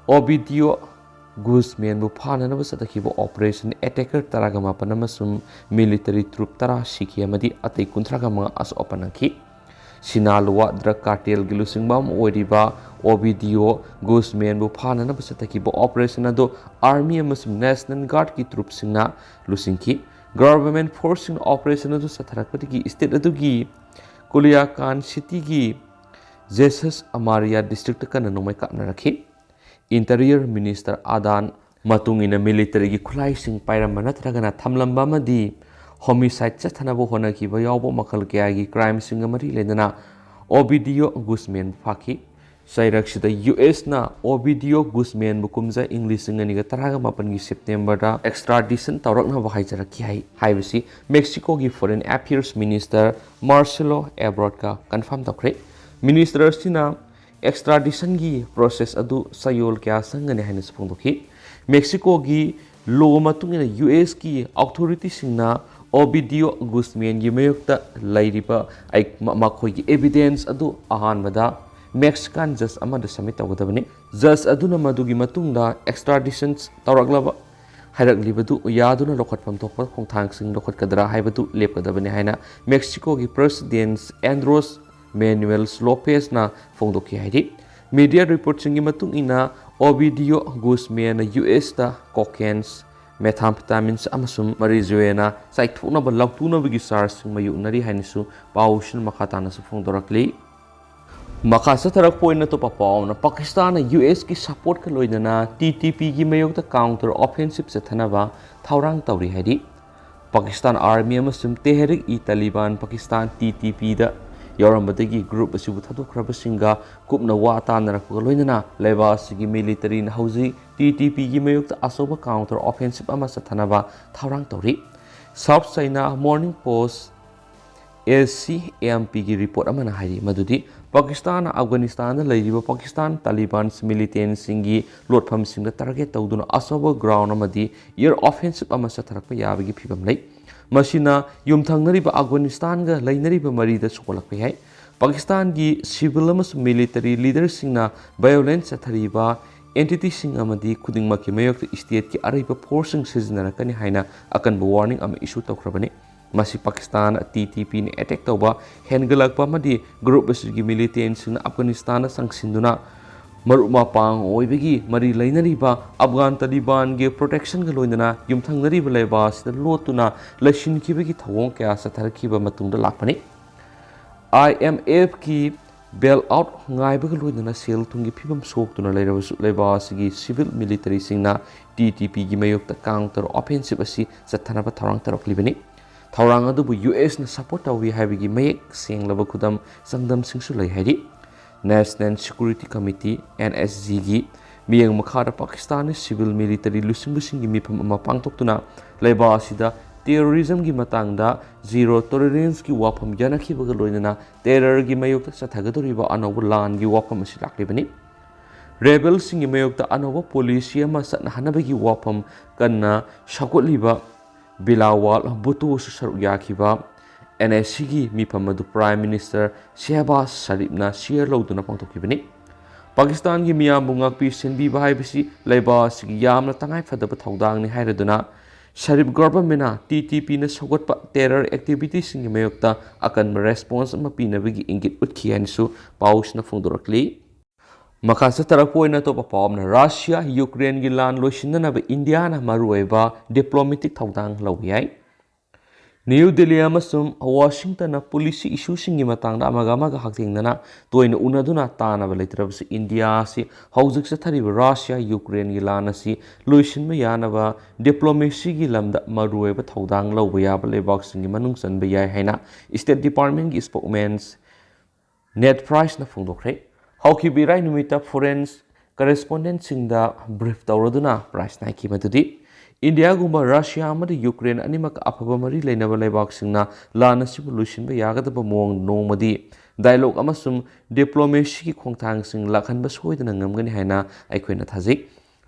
ꯑꯣꯕꯤꯗꯤꯌꯣ ꯒꯨꯁꯃꯦꯟꯕꯨ ꯐꯥꯅꯅꯕ ꯆꯠꯊꯈꯤꯕ ꯑꯣꯄꯔꯦꯁꯟ ꯑꯦꯇꯦꯀꯔ ꯇꯔꯥꯒ ꯃꯥꯄꯟ ꯑꯃꯁꯨꯡ ꯃꯤꯂꯤꯇꯔꯤ ꯇ꯭ꯔꯨꯞ ꯇꯔꯥ ꯁꯤꯈꯤ ꯑꯃꯗꯤ ꯑꯇꯩ ꯀꯨꯟꯊ꯭ꯔꯥꯒ ꯃꯉꯥ ꯑꯁꯣꯛ ꯑꯄꯟ ꯅꯪꯈꯤ꯫ ꯁꯤꯅꯥꯂꯨꯋꯥ ꯗ꯭ꯔꯒ ꯀꯥꯔꯇꯦꯜꯒꯤ ꯂꯨꯆꯤꯡꯕ ꯑꯃ ꯑꯣꯏꯔꯤꯕ ꯑꯣꯕꯤꯗꯤꯌꯣ ꯒꯨꯁꯃꯦꯟꯕꯨ ꯐꯥꯅꯅꯕ ꯆꯠꯊꯈꯤꯕ ꯑꯣꯄꯔꯦꯁꯟ ꯑꯗꯨ ꯑꯥꯔꯃꯤ ꯑꯃꯁꯨꯡ ꯅꯦꯁꯅꯦꯜ ꯒꯥꯔꯗꯀꯤ ꯇ꯭ꯔꯨꯞꯁꯤꯡꯅ ꯂꯨꯆꯤꯡꯈꯤ꯫ ꯒꯚꯔꯟꯃꯦꯟꯠ ꯐꯣꯔꯁꯁꯤꯡꯅ ꯑꯣꯄꯔꯦꯁꯟ ꯑꯗꯨ ꯆꯠꯊꯔꯛꯄꯗꯒꯤ ꯁ꯭ꯇꯦꯠ ꯑꯗꯨꯒꯤ ꯀꯨꯂꯤꯌꯥꯀꯥꯟ ꯁꯤꯇꯤꯒꯤ ꯖꯦꯁꯁ ꯑꯃꯥꯔꯤꯌꯥ ꯗꯤꯁꯇ꯭ꯔꯤꯛꯇ ꯀꯟꯅ ꯅꯣꯡꯃꯩ ꯀꯥꯞꯅꯔꯛꯈꯤ꯫ ꯏꯟꯇꯤꯔꯤꯌꯔ ꯃꯤꯅꯤꯁꯇꯔ ꯑꯗꯥꯟ ꯃꯇꯨꯡ ꯏꯟꯅ ꯃꯤꯂꯤꯇꯔꯤꯒꯤ ꯈꯨꯠꯂꯥꯏꯁꯤꯡ ꯄꯥꯏꯔꯝꯕ ꯅꯠꯇ꯭ꯔꯒꯅ ꯊꯝꯂꯝꯕ ꯑꯃꯗꯤ ꯍꯣꯃꯤꯁꯥꯏꯗ ꯆꯠꯊꯅꯕ ꯍꯣꯠꯅꯈꯤꯕ ꯌꯥꯎꯕ ꯃꯈꯜ ꯀꯌꯥꯒꯤ ꯀ꯭ꯔꯥꯏꯝꯁꯤꯡꯒ ꯃꯔꯤ ꯂꯩꯅꯅ ꯑꯣꯕꯤꯗꯤꯌꯣ ꯒꯨꯁꯃꯦꯟꯕꯨ ꯐꯥꯈꯤ꯫ ꯆꯩꯔꯛꯁꯤꯗ ꯌꯨ ꯑꯦꯁꯅ ꯑꯣꯕꯤꯗꯤꯌꯣ ꯒꯨꯁꯃꯦꯟꯕꯨ ꯀꯨꯝꯖꯥ ꯏꯪ ꯂꯤꯁꯤꯡ ꯑꯅꯤꯒ ꯇꯔꯥꯒ ꯃꯥꯄꯟꯒꯤ ꯁꯦꯞꯇꯦꯝꯕꯔꯗ ꯑꯦꯛꯁꯇ꯭ꯔꯥꯗꯤꯁꯟ ꯇꯧꯔꯛꯅꯕ ꯍꯥꯏꯖꯔꯛꯈꯤ ꯍꯥꯏ ꯍꯥꯏꯕꯁꯤ ꯃꯦꯛꯁꯤꯀꯣꯒꯤ ꯐꯣꯔꯦꯟ ꯑꯦꯐꯤꯌꯔꯁ ꯃꯤꯅꯤꯁꯇꯔ ꯃꯥꯔꯁꯦꯂꯣ ꯑꯦꯕ꯭ꯔꯣꯠꯀ ꯀꯟꯐꯥꯔꯝ ꯇꯧꯈ꯭ꯔꯦ꯫ ꯃꯤꯅꯤꯁꯇꯔ ꯑꯁꯤꯅ ꯑꯦꯛꯁꯇ꯭ꯔꯥꯗꯤꯁꯟꯒꯤ ꯄ꯭ꯔꯣꯁꯦꯁ ꯑꯗꯨ ꯆꯌꯣꯜ ꯀꯌꯥ ꯆꯪꯒꯅꯤ ꯍꯥꯏꯅꯁꯨ ꯐꯣꯡꯗꯣꯛꯈꯤ꯫ ꯃꯦꯛꯁꯤꯀꯣꯒꯤ ꯂꯣ ꯃꯇꯨꯡ ꯏꯟꯅ ꯌꯨ ꯑꯦꯁꯀꯤ ꯑꯣꯊꯣꯔꯤꯇꯤꯁꯤꯡꯅ ꯑꯣꯕꯤꯗꯤꯌꯣ ꯒꯨꯁꯃꯦꯟꯒꯤ ꯃꯥꯌꯣꯛꯇ ꯂꯩꯔꯤꯕ ꯑꯩ-, ꯃ-, ꯃꯈꯣꯏꯒꯤ ꯑꯦꯚꯤꯗꯦꯟꯁ ꯑꯗꯨ ꯑꯍꯥꯟꯕꯗ ꯃꯦꯛꯁꯤꯀꯥꯟ ꯖꯖ ꯑꯃꯗ ꯁꯕꯃꯤꯠ ꯇꯧꯒꯗꯕꯅꯤ꯫ ꯖꯖ ꯑꯗꯨꯅ ꯃꯗꯨꯒꯤ ꯃꯇꯨꯡꯗ ꯑꯦꯛꯁꯇ꯭ꯔꯥꯗꯤꯁꯟ ꯇꯧꯔꯛꯂꯕ ꯍꯥꯏꯔꯛꯂꯤꯕꯗꯨ ꯌꯥꯗꯨꯅ ꯂꯧꯈꯠꯐꯝ ꯊꯣꯛꯄ ꯈꯣꯡꯊꯥꯡꯁꯤꯡ ꯂꯧꯈꯠꯀꯗ꯭ꯔꯥ ꯍꯥꯏꯕꯗꯨ ꯂꯦꯞꯀꯗꯕꯅꯤ ꯍꯥꯏꯅ ꯃꯦꯛꯁꯤꯀꯣꯒꯤ ꯄ꯭ꯔꯦꯁꯤꯗꯦꯟꯠ ꯑꯦꯟꯗ꯭ꯔꯣꯁ ꯃꯦꯅꯨꯋꯦꯜ ꯂꯣꯄꯦꯁꯅ ꯐꯣꯡꯗꯣꯛꯈꯤ ꯍꯥꯏꯔꯤ꯫ ꯃꯤꯗꯤꯌꯥ ꯔꯤꯄꯣꯔꯠꯁꯤꯡꯒꯤ ꯃꯇꯨꯡ ꯏꯟꯅ, ꯑꯣꯕꯤꯗꯤꯌꯣ ꯒꯨꯁꯃꯦꯟꯅ ꯌꯨ ꯑꯦꯁꯇ ꯀꯣꯀꯦꯟꯁ, ꯃꯦꯊꯥꯝꯐꯦꯇꯥꯃꯤꯟꯁ ꯑꯃꯁꯨꯡ ꯃꯔꯤꯖꯨꯋꯦꯅꯥ ꯆꯥꯏꯊꯣꯛꯅꯕ ꯂꯧꯊꯣꯛꯅꯕꯒꯤ ꯆꯥꯔꯖꯁꯤꯡ ꯃꯥꯌꯣꯛꯅꯔꯤ ꯍꯥꯏꯅꯁꯨ ꯄꯥꯎꯁꯤꯅ ꯃꯈꯥ ꯇꯥꯅꯁꯨ ꯐꯣꯡꯗꯣꯔꯛꯂꯤ꯫ ꯃꯈꯥ ꯆꯠꯊꯔꯛꯄ ꯑꯣꯏꯅ ꯑꯇꯣꯞꯄ ꯄꯥꯎ ꯑꯃꯅ, ꯄꯥꯀꯤꯁꯇꯥꯟꯅ ꯌꯨ ꯑꯦꯁꯀꯤ ꯁꯄꯣꯔꯠꯀ ꯂꯣꯏꯅꯅ ꯇꯤ ꯇꯤ ꯄꯤꯒꯤ ꯃꯥꯌꯣꯛꯇ ꯀꯥꯎꯟꯇꯔ ꯑꯣꯐꯦꯟꯁꯤꯞ ꯆꯠꯊꯅꯕ ꯊꯧꯔꯥꯡ ꯇꯧꯔꯤ ꯍꯥꯏꯔꯤ꯫ ꯄꯥꯀꯤꯁꯇꯥꯟ ꯑꯥꯔꯃꯤ ꯑꯃꯁꯨꯡ ꯇꯦꯍꯔꯤꯛ ꯏ ꯇꯥꯂꯤꯕꯥꯟ ꯄꯥꯀꯤꯁꯇꯥꯟ, ꯇꯤ ꯇꯤ ꯄꯤꯗ ꯌꯥꯎꯔꯝꯕꯗꯒꯤ ꯒ꯭ꯔꯨꯞ ꯑꯁꯤꯕꯨ ꯊꯥꯗꯣꯛꯈ꯭ꯔꯕꯁꯤꯡꯒ ꯀꯨꯞꯅ ꯋꯥ ꯇꯥꯅꯔꯛꯄꯒ ꯂꯣꯏꯅꯅ ꯂꯩꯕꯥꯛ ꯑꯁꯤꯒꯤ ꯃꯤꯂꯤꯇꯔꯤꯅ ꯍꯧꯖꯤꯛ ꯇꯤ ꯇꯤ ꯄꯤꯒꯤ ꯃꯥꯌꯣꯛꯇ ꯑꯆꯧꯕ ꯀꯥꯎꯟꯇꯔ ꯑꯣꯐꯦꯟꯁꯤꯞ ꯑꯃ ꯆꯠꯊꯅꯕ ꯊꯧꯔꯥꯡ ꯇꯧꯔꯤ꯫ ꯁꯥꯎꯠ ꯆꯥꯏꯅꯥ ꯃꯣꯔꯅꯤꯡ ꯄꯣꯁ, ꯑꯦꯁ ꯁꯤ ꯑꯦꯝ ꯄꯤꯒꯤ ꯔꯤꯄꯣꯔꯠ ꯑꯃꯅ ꯍꯥꯏꯔꯤ ꯃꯗꯨꯗꯤ ꯄꯥꯀꯤꯁꯇꯥꯟꯅ ꯑꯐꯒꯥꯅꯤꯁꯇꯥꯟꯗ ꯂꯩꯔꯤꯕ ꯄꯥꯀꯤꯁꯇꯥꯟ ꯇꯥꯂꯤꯕꯥꯟ ꯃꯤꯂꯤꯇꯦꯟꯁꯤꯡꯒꯤ ꯂꯣꯠꯐꯝꯁꯤꯡꯗ ꯇꯥꯔꯒꯦꯠ ꯇꯧꯗꯨꯅ ꯑꯆꯧꯕ ꯒ꯭ꯔꯥꯎꯟ ꯑꯃꯗꯤ ꯑꯦꯌꯔ ꯑꯣꯐꯦꯟꯁꯤꯞ ꯑꯃ ꯆꯠꯊꯔꯛꯄ ꯌꯥꯕꯒꯤ ꯐꯤꯕꯝ ꯂꯩ꯫ ꯃꯁꯤꯅ ꯌꯨꯝꯊꯪꯅꯔꯤꯕ ꯑꯐꯒꯥꯅꯤꯁꯇꯥꯟꯒ ꯂꯩꯅꯔꯤꯕ ꯃꯔꯤꯗ ꯁꯣꯛꯍꯜꯂꯛꯄ ꯌꯥꯏ꯫ ꯄꯥꯀꯤꯁꯇꯥꯟꯒꯤ ꯁꯤꯚꯤꯜ ꯑꯃꯁꯨꯡ ꯃꯤꯂꯤꯇꯔꯤ ꯂꯤꯗꯔꯁꯤꯡꯅ ꯚꯥꯏꯑꯣꯂꯦꯟꯁ ꯆꯠꯊꯔꯤꯕ ꯑꯦꯟꯇꯤꯇꯤꯁꯤꯡ ꯑꯃꯗꯤ ꯈꯨꯗꯤꯡꯃꯛꯀꯤ ꯃꯥꯌꯣꯛꯇ ꯁ꯭ꯇꯦꯠꯀꯤ ꯑꯔꯩꯕ ꯐꯣꯔꯁꯁꯤꯡ ꯁꯤꯖꯤꯟꯅꯔꯛꯀꯅꯤ ꯍꯥꯏꯅ ꯑꯀꯟꯕ ꯋꯥꯔꯅꯤꯡ ꯑꯃ ꯏꯁꯨ ꯇꯧꯈ꯭ꯔꯕꯅꯤ꯫ ꯃꯁꯤ ꯄꯥꯀꯤꯁꯇꯥꯟ ꯇꯤ ꯇꯤ ꯄꯤꯅ ꯑꯦꯇꯦꯛ ꯇꯧꯕ ꯍꯦꯟꯒꯠꯂꯛꯄ ꯑꯃꯗꯤ ꯒ꯭ꯔꯨꯞ ꯑꯁꯤꯒꯤ ꯃꯤꯂꯤꯇꯦꯟꯁꯤꯡꯅ ꯑꯐꯒꯥꯅꯤꯁꯇꯥꯟꯗ ꯆꯪꯁꯤꯟꯗꯨꯅ ꯃꯔꯨꯞ ꯃꯄꯥꯡ ꯑꯣꯏꯕꯒꯤ ꯃꯔꯤ ꯂꯩꯅꯔꯤꯕ ꯑꯐꯒꯥꯟ ꯇꯥꯂꯤꯕꯥꯟꯒꯤ ꯄ꯭ꯔꯣꯇꯦꯛꯁꯟꯒ ꯂꯣꯏꯅꯅ ꯌꯨꯝꯊꯪꯅꯔꯤꯕ ꯂꯩꯕꯥꯛ ꯑꯁꯤꯗ ꯂꯣꯠꯇꯨꯅ ꯂꯩꯁꯤꯟꯈꯤꯕꯒꯤ ꯊꯧꯑꯣꯡ ꯀꯌꯥ ꯆꯠꯊꯔꯛꯈꯤꯕ ꯃꯇꯨꯡꯗ ꯂꯥꯛꯄꯅꯤ꯫ ꯑꯥꯏ ꯑꯦꯝ ꯑꯦꯐꯀꯤ ꯕꯦꯜ ꯑꯥꯎꯠ ꯉꯥꯏꯕꯒ ꯂꯣꯏꯅꯅ ꯁꯦꯜ ꯊꯨꯝꯒꯤ ꯐꯤꯕꯝ ꯁꯣꯛꯇꯨꯅ ꯂꯩꯔꯕꯁꯨ, ꯂꯩꯕꯥꯛ ꯑꯁꯤꯒꯤ ꯁꯤꯚꯤꯜ ꯃꯤꯂꯤꯇꯔꯤꯁꯤꯡꯅ ꯇꯤ ꯇꯤ ꯄꯤꯒꯤ ꯃꯥꯌꯣꯛꯇ ꯀꯥꯎꯟꯇꯔ ꯑꯣꯐꯦꯟꯁꯤꯞ ꯑꯁꯤ ꯆꯠꯊꯅꯕ ꯊꯧꯔꯥꯡ ꯇꯧꯔꯛꯂꯤꯕꯅꯤ꯫ ꯊꯧꯔꯥꯡ ꯑꯗꯨꯕꯨ ꯌꯨ ꯑꯦꯁꯅ ꯁꯄꯣꯔꯠ ꯇꯧꯏ ꯍꯥꯏꯕꯒꯤ ꯃꯌꯦꯛ ꯁꯦꯡꯂꯕ ꯈꯨꯗꯝ ꯆꯥꯡꯗꯝꯁꯤꯡꯁꯨ ꯂꯩ ꯍꯥꯏꯔꯤ꯫ ꯅꯦꯁꯅꯦꯜ ꯁꯦꯀ꯭ꯌꯨꯔꯤꯇꯤ ꯀꯃꯤꯇꯤ, ꯑꯦꯟ ꯑꯦꯁ ꯖꯤꯒꯤ ꯃꯤꯠꯌꯦꯡ ꯃꯈꯥꯗ ꯄꯥꯀꯤꯁꯇꯥꯟꯒꯤ ꯁꯤꯚꯤꯜ ꯃꯤꯂꯤꯇꯔꯤ ꯂꯨꯆꯤꯡꯕꯁꯤꯡꯒꯤ ꯃꯤꯐꯝ ꯑꯃ ꯄꯥꯡꯊꯣꯛꯇꯨꯅ ꯂꯩꯕꯥꯛ ꯑꯁꯤꯗ ꯇꯦꯔꯣꯔꯤꯖꯝꯒꯤ ꯃꯇꯥꯡꯗ ꯖꯤꯔꯣ ꯇꯣꯂꯔꯦꯟꯁꯀꯤ ꯋꯥꯐꯝ ꯌꯥꯅꯈꯤꯕꯒ ꯂꯣꯏꯅꯅ ꯇꯦꯔꯔꯒꯤ ꯃꯥꯌꯣꯛꯇ ꯆꯠꯊꯒꯗꯧꯔꯤꯕ ꯑꯅꯧꯕ ꯂꯥꯟꯒꯤ ꯋꯥꯐꯝ ꯑꯁꯤ ꯂꯥꯛꯂꯤꯕꯅꯤ꯫ ꯔꯦꯕꯦꯜꯁꯤꯡꯒꯤ ꯃꯥꯌꯣꯛꯇ ꯑꯅꯧꯕ ꯄꯣꯂꯤꯁꯤ ꯑꯃ ꯆꯠꯅꯍꯟꯅꯕꯒꯤ ꯋꯥꯐꯝ ꯀꯟꯅ ꯁꯧꯒꯠꯂꯤꯕ ꯕꯤꯂꯥꯋꯥꯜ ꯚꯨꯠꯇꯣꯁꯨ ꯁꯔꯨꯛ ꯌꯥꯈꯤꯕ ꯑꯦꯟ ꯑꯦꯁ ꯁꯤꯒꯤ ꯃꯤꯐꯝ ꯑꯗꯨ ꯄ꯭ꯔꯥꯏꯝ ꯃꯤꯅꯤꯁꯇꯔ ꯁꯦꯍꯕꯥꯖ ꯁꯔꯤꯐꯅ ꯁꯤꯌꯔ ꯂꯧꯗꯨꯅ ꯄꯥꯡꯊꯣꯛꯈꯤꯕꯅꯤ꯫ ꯄꯥꯀꯤꯁꯇꯥꯟꯒꯤ ꯃꯤꯌꯥꯝꯕꯨ ꯉꯥꯛꯄꯤ ꯁꯦꯟꯕꯤꯕ ꯍꯥꯏꯕꯁꯤ ꯂꯩꯕꯥꯛ ꯑꯁꯤꯒꯤ ꯌꯥꯝꯅ ꯇꯉꯥꯏ ꯐꯗꯕ ꯊꯧꯗꯥꯡꯅꯤ ꯍꯥꯏꯔꯗꯨꯅ ꯁꯔꯤꯞ ꯒꯣꯚꯔꯟꯃꯦꯟꯅ ꯇꯤ ꯇꯤ ꯄꯤꯅ ꯁꯧꯒꯠꯄ ꯇꯦꯔꯔ ꯑꯦꯛꯇꯤꯚꯤꯇꯤꯁꯤꯡꯒꯤ ꯃꯥꯌꯣꯛꯇ ꯑꯀꯟꯕ ꯔꯦꯁꯄꯣꯟꯁ ꯑꯃ ꯄꯤꯅꯕꯒꯤ ꯏꯪꯒꯤꯠ ꯎꯠꯈꯤ ꯍꯥꯏꯅꯁꯨ ꯄꯥꯎꯁꯤꯅ ꯐꯣꯡꯗꯣꯔꯛꯂꯤ꯫ ꯃꯈꯥ ꯆꯠꯊꯔꯛꯄ ꯑꯣꯏꯅ ꯑꯇꯣꯞꯄ ꯄꯥꯎ ꯑꯃꯅ, ꯔꯁꯤꯌꯥ ꯌꯨꯀ꯭ꯔꯦꯟꯒꯤ ꯂꯥꯟ ꯂꯣꯏꯁꯤꯟꯅꯅꯕ ꯏꯟꯗꯤꯌꯥꯅ ꯃꯔꯨꯑꯣꯏꯕ ꯗꯤꯄ꯭ꯂꯣꯃꯦꯇꯤꯛ ꯊꯧꯗꯥꯡ ꯂꯧꯕ ꯌꯥꯏ꯫ ꯅ꯭ꯌꯨ ꯗꯦꯜꯂꯤ ꯑꯃꯁꯨꯡ ꯋꯥꯁꯤꯡꯇꯟꯅ ꯄꯣꯂꯤꯁꯤ ꯏꯁꯨꯁꯤꯡꯒꯤ ꯃꯇꯥꯡꯗ ꯑꯃꯒ ꯑꯃꯒ ꯍꯛꯊꯦꯡꯅꯅ ꯇꯣꯏꯅ ꯎꯅꯗꯨꯅ ꯇꯥꯟꯅꯕ ꯂꯩꯇ꯭ꯔꯕꯁꯨ, ꯏꯟꯗꯤꯌꯥ ꯑꯁꯤ ꯍꯧꯖꯤꯛ ꯆꯠꯊꯔꯤꯕ ꯔꯁꯤꯌꯥ ꯌꯨꯀ꯭ꯔꯦꯟꯒꯤ ꯂꯥꯟ ꯑꯁꯤ ꯂꯣꯏꯁꯤꯟꯕ ꯌꯥꯅꯕ ꯗꯤꯄ꯭ꯂꯣꯃꯦꯁꯤꯒꯤ ꯂꯝꯗ ꯃꯔꯨꯑꯣꯏꯕ ꯊꯧꯗꯥꯡ ꯂꯧꯕ ꯌꯥꯕ ꯂꯩꯕꯥꯛꯁꯤꯡꯒꯤ ꯃꯅꯨꯡ ꯆꯟꯕ ꯌꯥꯏ ꯍꯥꯏꯅ ꯁ꯭ꯇꯦꯠ ꯗꯤꯄꯥꯔꯠꯃꯦꯟꯒꯤ ꯁ꯭ꯄꯣꯛꯃꯦꯟ ꯅꯦꯗ ꯄ꯭ꯔꯥꯏꯁꯅ ꯐꯣꯡꯗꯣꯛꯈ꯭ꯔꯦ꯫ ꯍꯧꯈꯤꯕ ꯏꯔꯥꯏ ꯅꯨꯃꯤꯠꯇ ꯐꯣꯔꯦꯟ ꯀꯔꯦꯁꯄꯣꯟꯗꯦꯟꯁꯤꯡꯗ ꯕ꯭ꯔꯤꯐ ꯇꯧꯔꯗꯨꯅ ꯄ꯭ꯔꯥꯏꯁꯅ ꯍꯥꯏꯈꯤ ꯃꯗꯨꯗꯤ, ꯏꯟꯗꯤꯌꯥꯒꯨꯝꯕ ꯔꯁꯤꯌꯥ ꯑꯃꯗꯤ ꯌꯨꯀ꯭ꯔꯦꯟ ꯑꯅꯤꯃꯛ ꯑꯐꯕ ꯃꯔꯤ ꯂꯩꯅꯕ ꯂꯩꯕꯥꯛꯁꯤꯡꯅ ꯂꯥꯟ ꯑꯁꯤꯕꯨ ꯂꯣꯏꯁꯤꯟꯕ ꯌꯥꯒꯗꯕ ꯃꯑꯣꯡ ꯅꯣꯡꯃꯗꯤ ꯗꯥꯏꯂꯣꯒ ꯑꯃꯁꯨꯡ ꯗꯤꯄ꯭ꯂꯣꯃꯦꯁꯤꯒꯤ ꯈꯣꯡꯊꯥꯡꯁꯤꯡ ꯂꯥꯛꯍꯟꯕ ꯁꯣꯏꯗꯅ ꯉꯝꯒꯅꯤ ꯍꯥꯏꯅ ꯑꯩꯈꯣꯏꯅ ꯊꯥꯖꯩ꯫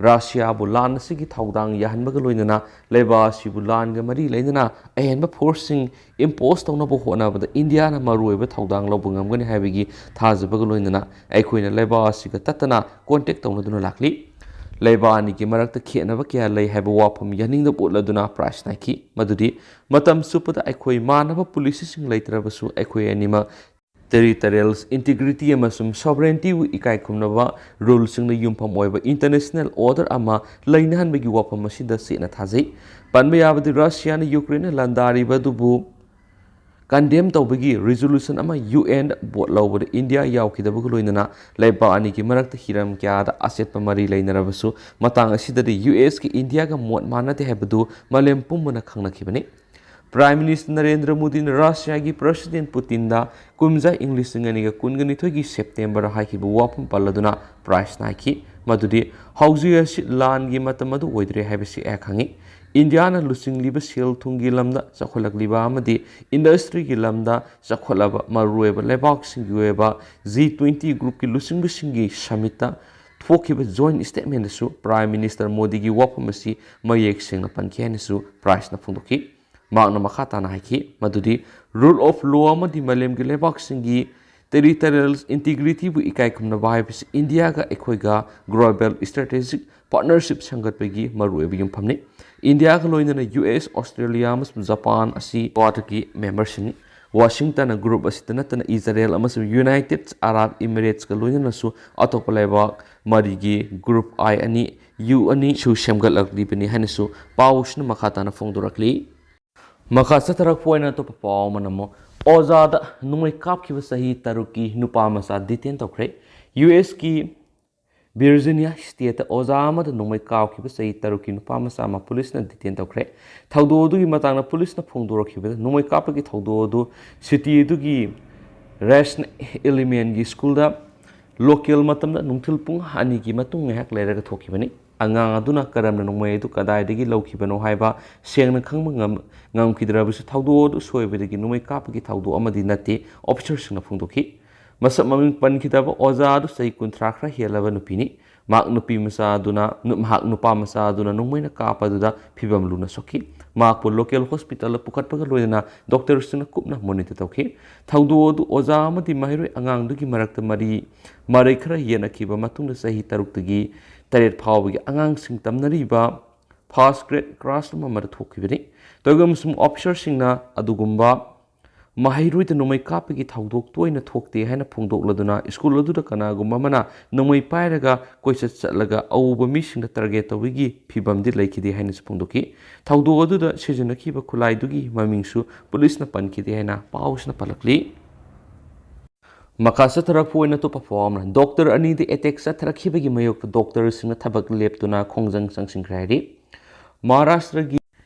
ꯔꯁꯤꯌꯥꯕꯨ ꯂꯥꯟ ꯑꯁꯤꯒꯤ ꯊꯧꯗꯥꯡ ꯌꯥꯍꯟꯕꯒ ꯂꯣꯏꯅꯅ ꯂꯩꯕꯥꯛ ꯑꯁꯤꯕꯨ ꯂꯥꯟꯒ ꯃꯔꯤ ꯂꯩꯅꯅ ꯑꯍꯦꯟꯕ ꯐꯣꯔꯁꯁꯤꯡ ꯏꯝꯄꯣꯁ ꯇꯧꯅꯕ ꯍꯣꯠꯅꯕꯗ ꯏꯟꯗꯤꯌꯥꯅ ꯃꯔꯨꯑꯣꯏꯕ ꯊꯧꯗꯥꯡ ꯂꯧꯕ ꯉꯝꯒꯅꯤ ꯍꯥꯏꯕꯒꯤ ꯊꯥꯖꯕꯒ ꯂꯣꯏꯅꯅ ꯑꯩꯈꯣꯏꯅ ꯂꯩꯕꯥꯛ ꯑꯁꯤꯒ ꯇꯠꯇꯅ ꯀꯣꯟꯇꯦꯛ ꯇꯧꯅꯗꯨꯅ ꯂꯥꯛꯂꯤ꯫ ꯂꯩꯕꯥꯛ ꯑꯅꯤꯒꯤ ꯃꯔꯛꯇ ꯈꯦꯠꯅꯕ ꯀꯌꯥ ꯂꯩ ꯍꯥꯏꯕ ꯋꯥꯐꯝ ꯌꯥꯅꯤꯡꯗꯕ ꯎꯠꯂꯗꯨꯅ ꯄ꯭ꯔꯥꯏꯁꯅ ꯍꯥꯏꯈꯤ ꯃꯗꯨꯗꯤ, ꯃꯇꯝ ꯆꯨꯞꯄꯗ ꯑꯩꯈꯣꯏ ꯃꯥꯟꯅꯕ ꯄꯣꯂꯤꯁꯤꯁꯤꯡ ꯂꯩꯇ꯭ꯔꯕꯁꯨ ꯑꯩꯈꯣꯏ ꯑꯅꯤꯃꯛ ꯇꯦꯔꯤꯇꯣꯔꯤꯌꯦꯜ ꯏꯟꯇꯤꯒ꯭ꯔꯤꯇꯤ ꯑꯃꯁꯨꯡ ꯁꯣꯚꯔꯦꯟꯇꯤꯕꯨ ꯏꯀꯥꯏ ꯈꯨꯝꯅꯕ ꯔꯨꯜꯁꯤꯡꯗ ꯌꯨꯝꯐꯝ ꯑꯣꯏꯕ ꯏꯟꯇꯔꯅꯦꯁꯅꯦꯜ ꯑꯣꯔꯗꯔ ꯑꯃ ꯂꯩꯅꯍꯟꯕꯒꯤ ꯋꯥꯐꯝ ꯑꯁꯤꯗ ꯆꯦꯠꯅ ꯊꯥꯖꯩ꯫ ꯄꯟꯕ ꯌꯥꯕꯗꯤ, ꯔꯁꯤꯌꯥꯅ ꯌꯨꯀ꯭ꯔꯦꯟꯅ ꯂꯥꯟꯗꯥꯔꯤꯕ ꯑꯗꯨꯕꯨ ꯀꯟꯗꯦꯝ ꯇꯧꯕꯒꯤ ꯔꯤꯖꯣꯂꯨꯁꯟ ꯑꯃ ꯌꯨ ꯑꯦꯟ ꯚꯣꯠ ꯂꯧꯕꯗ ꯏꯟꯗꯤꯌꯥ ꯌꯥꯎꯈꯤꯗꯕꯒ ꯂꯣꯏꯅꯅ ꯂꯩꯕꯥꯛ ꯑꯅꯤꯒꯤ ꯃꯔꯛꯇ ꯍꯤꯔꯝ ꯀꯌꯥꯗ ꯑꯆꯦꯠꯄ ꯃꯔꯤ ꯂꯩꯅꯔꯕꯁꯨ, ꯃꯇꯥꯡ ꯑꯁꯤꯗꯗꯤ ꯌꯨ ꯑꯦꯁꯀ ꯏꯟꯗꯤꯌꯥꯒ ꯃꯣꯠ ꯃꯥꯟꯅꯗꯦ ꯍꯥꯏꯕꯗꯨ ꯃꯥꯂꯦꯝ ꯄꯨꯝꯕꯅ ꯈꯪꯅꯈꯤꯕꯅꯤ꯫ ꯄ꯭ꯔꯥꯏꯝ ꯃꯤꯅꯤꯁꯇꯔ ꯅꯔꯦꯟꯗ꯭ꯔ ꯃꯣꯗꯤꯅ ꯔꯁꯤꯌꯥꯒꯤ ꯄ꯭ꯔꯁꯤꯗꯦꯟ ꯄꯨꯇꯤꯟꯗ ꯀꯨꯝꯖꯥ ꯏꯪ ꯂꯤꯁꯤꯡ ꯑꯅꯤꯒ ꯀꯨꯟꯒ ꯅꯤꯊꯣꯏꯒꯤ ꯁꯦꯞꯇꯦꯝꯕꯔ ꯍꯥꯏꯈꯤꯕ ꯋꯥꯐꯝ ꯄꯜꯂꯗꯨꯅ ꯄ꯭ꯔꯥꯏꯁꯅ ꯍꯥꯏꯈꯤ ꯃꯗꯨꯗꯤ, ꯍꯧꯖꯤꯛ ꯑꯁꯤ ꯂꯥꯟꯒꯤ ꯃꯇꯝ ꯑꯗꯨ ꯑꯣꯏꯗ꯭ꯔꯦ ꯍꯥꯏꯕꯁꯤ ꯑꯩꯍꯥꯛ ꯈꯪꯏ꯫ ꯏꯟꯗꯤꯌꯥꯅ ꯂꯨꯆꯤꯡꯂꯤꯕ ꯁꯦꯜ ꯊꯨꯝꯒꯤ ꯂꯝꯗ ꯆꯥꯎꯈꯠꯂꯛꯂꯤꯕ ꯑꯃꯗꯤ ꯏꯟꯗꯁꯇ꯭ꯔꯤꯒꯤ ꯂꯝꯗ ꯆꯥꯎꯈꯠꯂꯕ ꯃꯔꯨꯑꯣꯏꯕ ꯂꯩꯕꯥꯛꯁꯤꯡꯒꯤ ꯑꯣꯏꯕ ꯖꯤ ꯇ꯭ꯋꯦꯟꯇꯤ ꯒ꯭ꯔꯨꯞꯀꯤ ꯂꯨꯆꯤꯡꯕꯁꯤꯡꯒꯤ ꯁꯃꯤꯠꯇ ꯊꯣꯛꯈꯤꯕ ꯖꯣꯏꯟ ꯁ꯭ꯇꯦꯠꯃꯦꯟꯗꯁꯨ ꯄ꯭ꯔꯥꯏꯝ ꯃꯤꯅꯤꯁꯇꯔ ꯃꯣꯗꯤꯒꯤ ꯋꯥꯐꯝ ꯑꯁꯤ ꯃꯌꯦꯛ ꯁꯦꯡꯅ ꯄꯟꯈꯤ ꯍꯥꯏꯅꯁꯨ ꯄ꯭ꯔꯥꯏꯁꯅ ꯐꯣꯡꯗꯣꯛꯈꯤ꯫ ꯃꯍꯥꯛꯅ ꯃꯈꯥ ꯇꯥꯅ ꯍꯥꯏꯈꯤ ꯃꯗꯨꯗꯤ, ꯔꯨꯜ ꯑꯣꯐ ꯂꯣ ꯑꯃꯗꯤ ꯃꯥꯂꯦꯝꯒꯤ ꯂꯩꯕꯥꯛꯁꯤꯡꯒꯤ Territorial integrityꯕꯨ ꯏꯀꯥꯏ ꯈꯨꯝꯅꯕ ꯍꯥꯏꯕꯁꯤ ꯏꯟꯗꯤꯌꯥꯒ ꯑꯩꯈꯣꯏꯒ global strategic partnership ꯁꯦꯝꯒꯠꯄꯒꯤ ꯃꯔꯨꯑꯣꯏꯕ ꯌꯨꯝꯐꯝꯅꯤ꯫ ꯏꯟꯗꯤꯌꯥꯒ ꯂꯣꯏꯅꯅ ꯌꯨ ꯑꯦꯁ, ꯑꯣꯁꯇ꯭ꯔꯦꯂꯤꯌꯥ ꯑꯃꯁꯨꯡ ꯖꯄꯥꯟ ꯑꯁꯤ ꯀ꯭ꯋꯥꯗꯀꯤ ꯃꯦꯝꯕꯔꯁꯤꯡꯅꯤ꯫ ꯋꯥꯁꯤꯡꯇꯟꯅ ꯒ꯭ꯔꯨꯞ ꯑꯁꯤꯇ ꯅꯠꯇꯅ ꯏꯖꯔꯦꯜ ꯑꯃꯁꯨꯡ ꯌꯨꯅꯥꯏꯇꯦꯗ ꯑꯔꯥꯕ ꯏꯃꯤꯔꯦꯠꯁꯀ ꯂꯣꯏꯅꯅꯁꯨ ꯑꯇꯣꯞꯄ ꯂꯩꯕꯥꯛ ꯃꯔꯤꯒꯤ ꯒ꯭ꯔꯨꯞ ꯑꯥꯏ ꯑꯅꯤ, ꯌꯨ ꯑꯅꯤꯁꯨ ꯁꯦꯝꯒꯠꯂꯛꯂꯤꯕꯅꯤ ꯍꯥꯏꯅꯁꯨ ꯄꯥꯎꯁꯤꯅ ꯃꯈꯥ ꯇꯥꯅ ꯐꯣꯡꯗꯣꯔꯛꯂꯤ꯫ ꯃꯈꯥ ꯆꯠꯊꯔꯛꯄ ꯑꯣꯏꯅ ꯑꯇꯣꯞꯄ ꯄꯥꯎ ꯑꯃꯅ ꯑꯃꯨꯛ ꯑꯣꯖꯥꯗ ꯅꯣꯡꯃꯩ ꯀꯥꯞꯈꯤꯕ ꯆꯍꯤ ꯇꯔꯨꯛꯀꯤ ꯅꯨꯄꯥ ꯃꯆꯥ ꯗꯤꯇꯦꯟ ꯇꯧꯈ꯭ꯔꯦ꯫ ꯌꯨ ꯑꯦꯁꯀꯤ ꯚꯤꯔꯖꯤꯅꯤꯌꯥ ꯁ꯭ꯇꯦꯠꯇ ꯑꯣꯖꯥ ꯑꯃꯗ ꯅꯣꯡꯃꯩ ꯀꯥꯞꯈꯤꯕ ꯆꯍꯤ ꯇꯔꯨꯛꯀꯤ ꯅꯨꯄꯥ ꯃꯆꯥ ꯑꯃ ꯄꯨꯂꯤꯁꯅ ꯗꯤꯇꯦꯟ ꯇꯧꯈ꯭ꯔꯦ꯫ ꯊꯧꯗꯣꯛ ꯑꯗꯨꯒꯤ ꯃꯇꯥꯡꯗ ꯄꯨꯂꯤꯁꯅ ꯐꯣꯡꯗꯣꯔꯛꯈꯤꯕꯗ, ꯅꯣꯡꯃꯩ ꯀꯥꯞꯄꯒꯤ ꯊꯧꯗꯣꯛ ꯑꯗꯨ ꯁꯤꯇꯤ ꯑꯗꯨꯒꯤ ꯔꯦꯁꯅꯦꯜ ꯏꯂꯤꯃꯦꯟꯒꯤ ꯁ꯭ꯀꯨꯜꯗ ꯂꯣꯀꯦꯜ ꯃꯇꯝꯗ ꯅꯨꯡꯊꯤꯜ ꯄꯨꯡ ꯑꯅꯤꯒꯤ ꯃꯇꯨꯡ ꯉꯥꯏꯍꯥꯛ ꯂꯩꯔꯒ ꯊꯣꯛꯈꯤꯕꯅꯤ꯫ ꯑꯉꯥꯡ ꯑꯗꯨꯅ ꯀꯔꯝꯅ ꯅꯣꯡꯃꯩ ꯑꯗꯨ ꯀꯗꯥꯏꯗꯒꯤ ꯂꯧꯈꯤꯕꯅꯣ ꯍꯥꯏꯕ ꯁꯦꯡꯅ ꯈꯪꯕ ꯉꯝ-, ꯉꯝꯈꯤꯗ꯭ꯔꯕꯁꯨ, ꯊꯧꯗꯣꯛ ꯑꯗꯨ ꯁꯣꯏꯕꯗꯒꯤ ꯅꯣꯡꯃꯩ ꯀꯥꯞꯄꯒꯤ ꯊꯧꯗꯣꯛ ꯑꯃꯗꯤ ꯅꯠꯇꯦ, ꯑꯣꯐꯤꯁꯔꯁꯤꯡꯅ ꯐꯣꯡꯗꯣꯛꯈꯤ꯫ ꯃꯁꯛ ꯃꯃꯤꯡ ꯄꯟꯈꯤꯗꯕ ꯑꯣꯖꯥ ꯑꯗꯨ ꯆꯍꯤ ꯀꯨꯟꯊ꯭ꯔꯥ ꯈꯔ ꯍꯦꯜꯂꯕ ꯅꯨꯄꯤꯅꯤ꯫ ꯃꯍꯥꯛ ꯅꯨꯄꯤ ꯃꯆꯥ ꯑꯗꯨꯅ, ꯅꯨ-, ꯃꯍꯥꯛ ꯅꯨꯄꯥ ꯃꯆꯥ ꯑꯗꯨꯅ ꯅꯣꯡꯃꯩꯅ ꯀꯥꯞꯄ ꯑꯗꯨꯗ ꯐꯤꯕꯝ ꯂꯨꯅ ꯁꯣꯛꯈꯤ꯫ ꯃꯍꯥꯛꯄꯨ ꯂꯣꯀꯦꯜ ꯍꯣꯁꯄꯤꯇꯥꯜꯗ ꯄꯨꯈꯠꯄꯒ ꯂꯣꯏꯅꯅ ꯗꯣꯛꯇꯔꯁꯤꯡꯅ ꯀꯨꯞꯅ ꯃꯣꯅꯤꯇꯔ ꯇꯧꯈꯤ꯫ ꯊꯧꯗꯣꯛ ꯑꯗꯨ ꯑꯣꯖꯥ ꯑꯃꯗꯤ ꯃꯍꯩꯔꯣꯏ ꯑꯉꯥꯡꯗꯨꯒꯤ ꯃꯔꯛꯇ ꯃꯔꯤ, ꯃꯔꯩ ꯈꯔ ꯌꯦꯠꯅꯈꯤꯕ ꯃꯇꯨꯡꯗ ꯆꯍꯤ ꯇꯔꯨꯛꯇꯒꯤ ꯇꯔꯦꯠ ꯐꯥꯎꯕꯒꯤ ꯑꯉꯥꯡꯁꯤꯡ ꯇꯝꯅꯔꯤꯕ ꯐꯥꯔꯁ ꯒ꯭ꯔꯦꯗ ꯀ꯭ꯂꯥꯁꯔꯨꯝ ꯑꯃꯗ ꯊꯣꯛꯈꯤꯕꯅꯤ꯫ ꯇꯣꯏꯒꯝꯁꯨꯝ ꯑꯣꯐꯤꯁꯔꯁꯤꯡꯅ ꯑꯗꯨꯒꯨꯝꯕ ꯃꯍꯩꯔꯣꯏꯗ ꯅꯣꯡꯃꯩ ꯀꯥꯞꯄꯒꯤ ꯊꯧꯗꯣꯛ ꯇꯣꯏꯅ ꯊꯣꯛꯇꯦ ꯍꯥꯏꯅ ꯐꯣꯡꯗꯣꯛꯂꯗꯨꯅ, ꯁ꯭ꯀꯨꯜ ꯑꯗꯨꯗ ꯀꯅꯥꯒꯨꯝꯕ ꯑꯃꯅ ꯅꯣꯡꯃꯩ ꯄꯥꯏꯔꯒ ꯀꯣꯏꯆꯠ ꯆꯠꯂꯒ ꯑꯎꯕ ꯃꯤꯁꯤꯡꯗ ꯇꯥꯔꯒꯦꯠ ꯇꯧꯕꯒꯤ ꯐꯤꯕꯝꯗꯤ ꯂꯩꯈꯤꯗꯦ ꯍꯥꯏꯅꯁꯨ ꯐꯣꯡꯗꯣꯛꯈꯤ꯫ ꯊꯧꯗꯣꯛ ꯑꯗꯨꯗ ꯁꯤꯖꯤꯟꯅꯈꯤꯕ ꯈꯨꯠꯂꯥꯏꯗꯨꯒꯤ ꯃꯃꯤꯡꯁꯨ ꯄꯨꯂꯤꯁꯅ ꯄꯟꯈꯤꯗꯦ ꯍꯥꯏꯅ ꯄꯥꯎꯁꯤꯅ ꯄꯜꯂꯛꯂꯤ꯫ ꯃꯈꯥ ꯆꯠꯊꯔꯛꯄ ꯑꯣꯏꯅ ꯑꯇꯣꯞꯄ ꯄꯥꯎ ꯑꯃꯅ, ꯗꯣꯛꯇꯔ ꯑꯅꯤꯗ ꯑꯦꯇꯦꯛ ꯆꯠꯊꯔꯛꯈꯤꯕꯒꯤ ꯃꯥꯌꯣꯛꯇ ꯗꯣꯛꯇꯔꯁꯤꯡꯅ ꯊꯕꯛ ꯂꯦꯞꯇꯨꯅ ꯈꯣꯡꯖꯪ ꯆꯪꯁꯤꯟꯈ꯭ꯔꯦ ꯍꯥꯏꯔꯤ꯫ ꯃꯍꯥꯔꯥꯁꯇ꯭ꯔꯒꯤ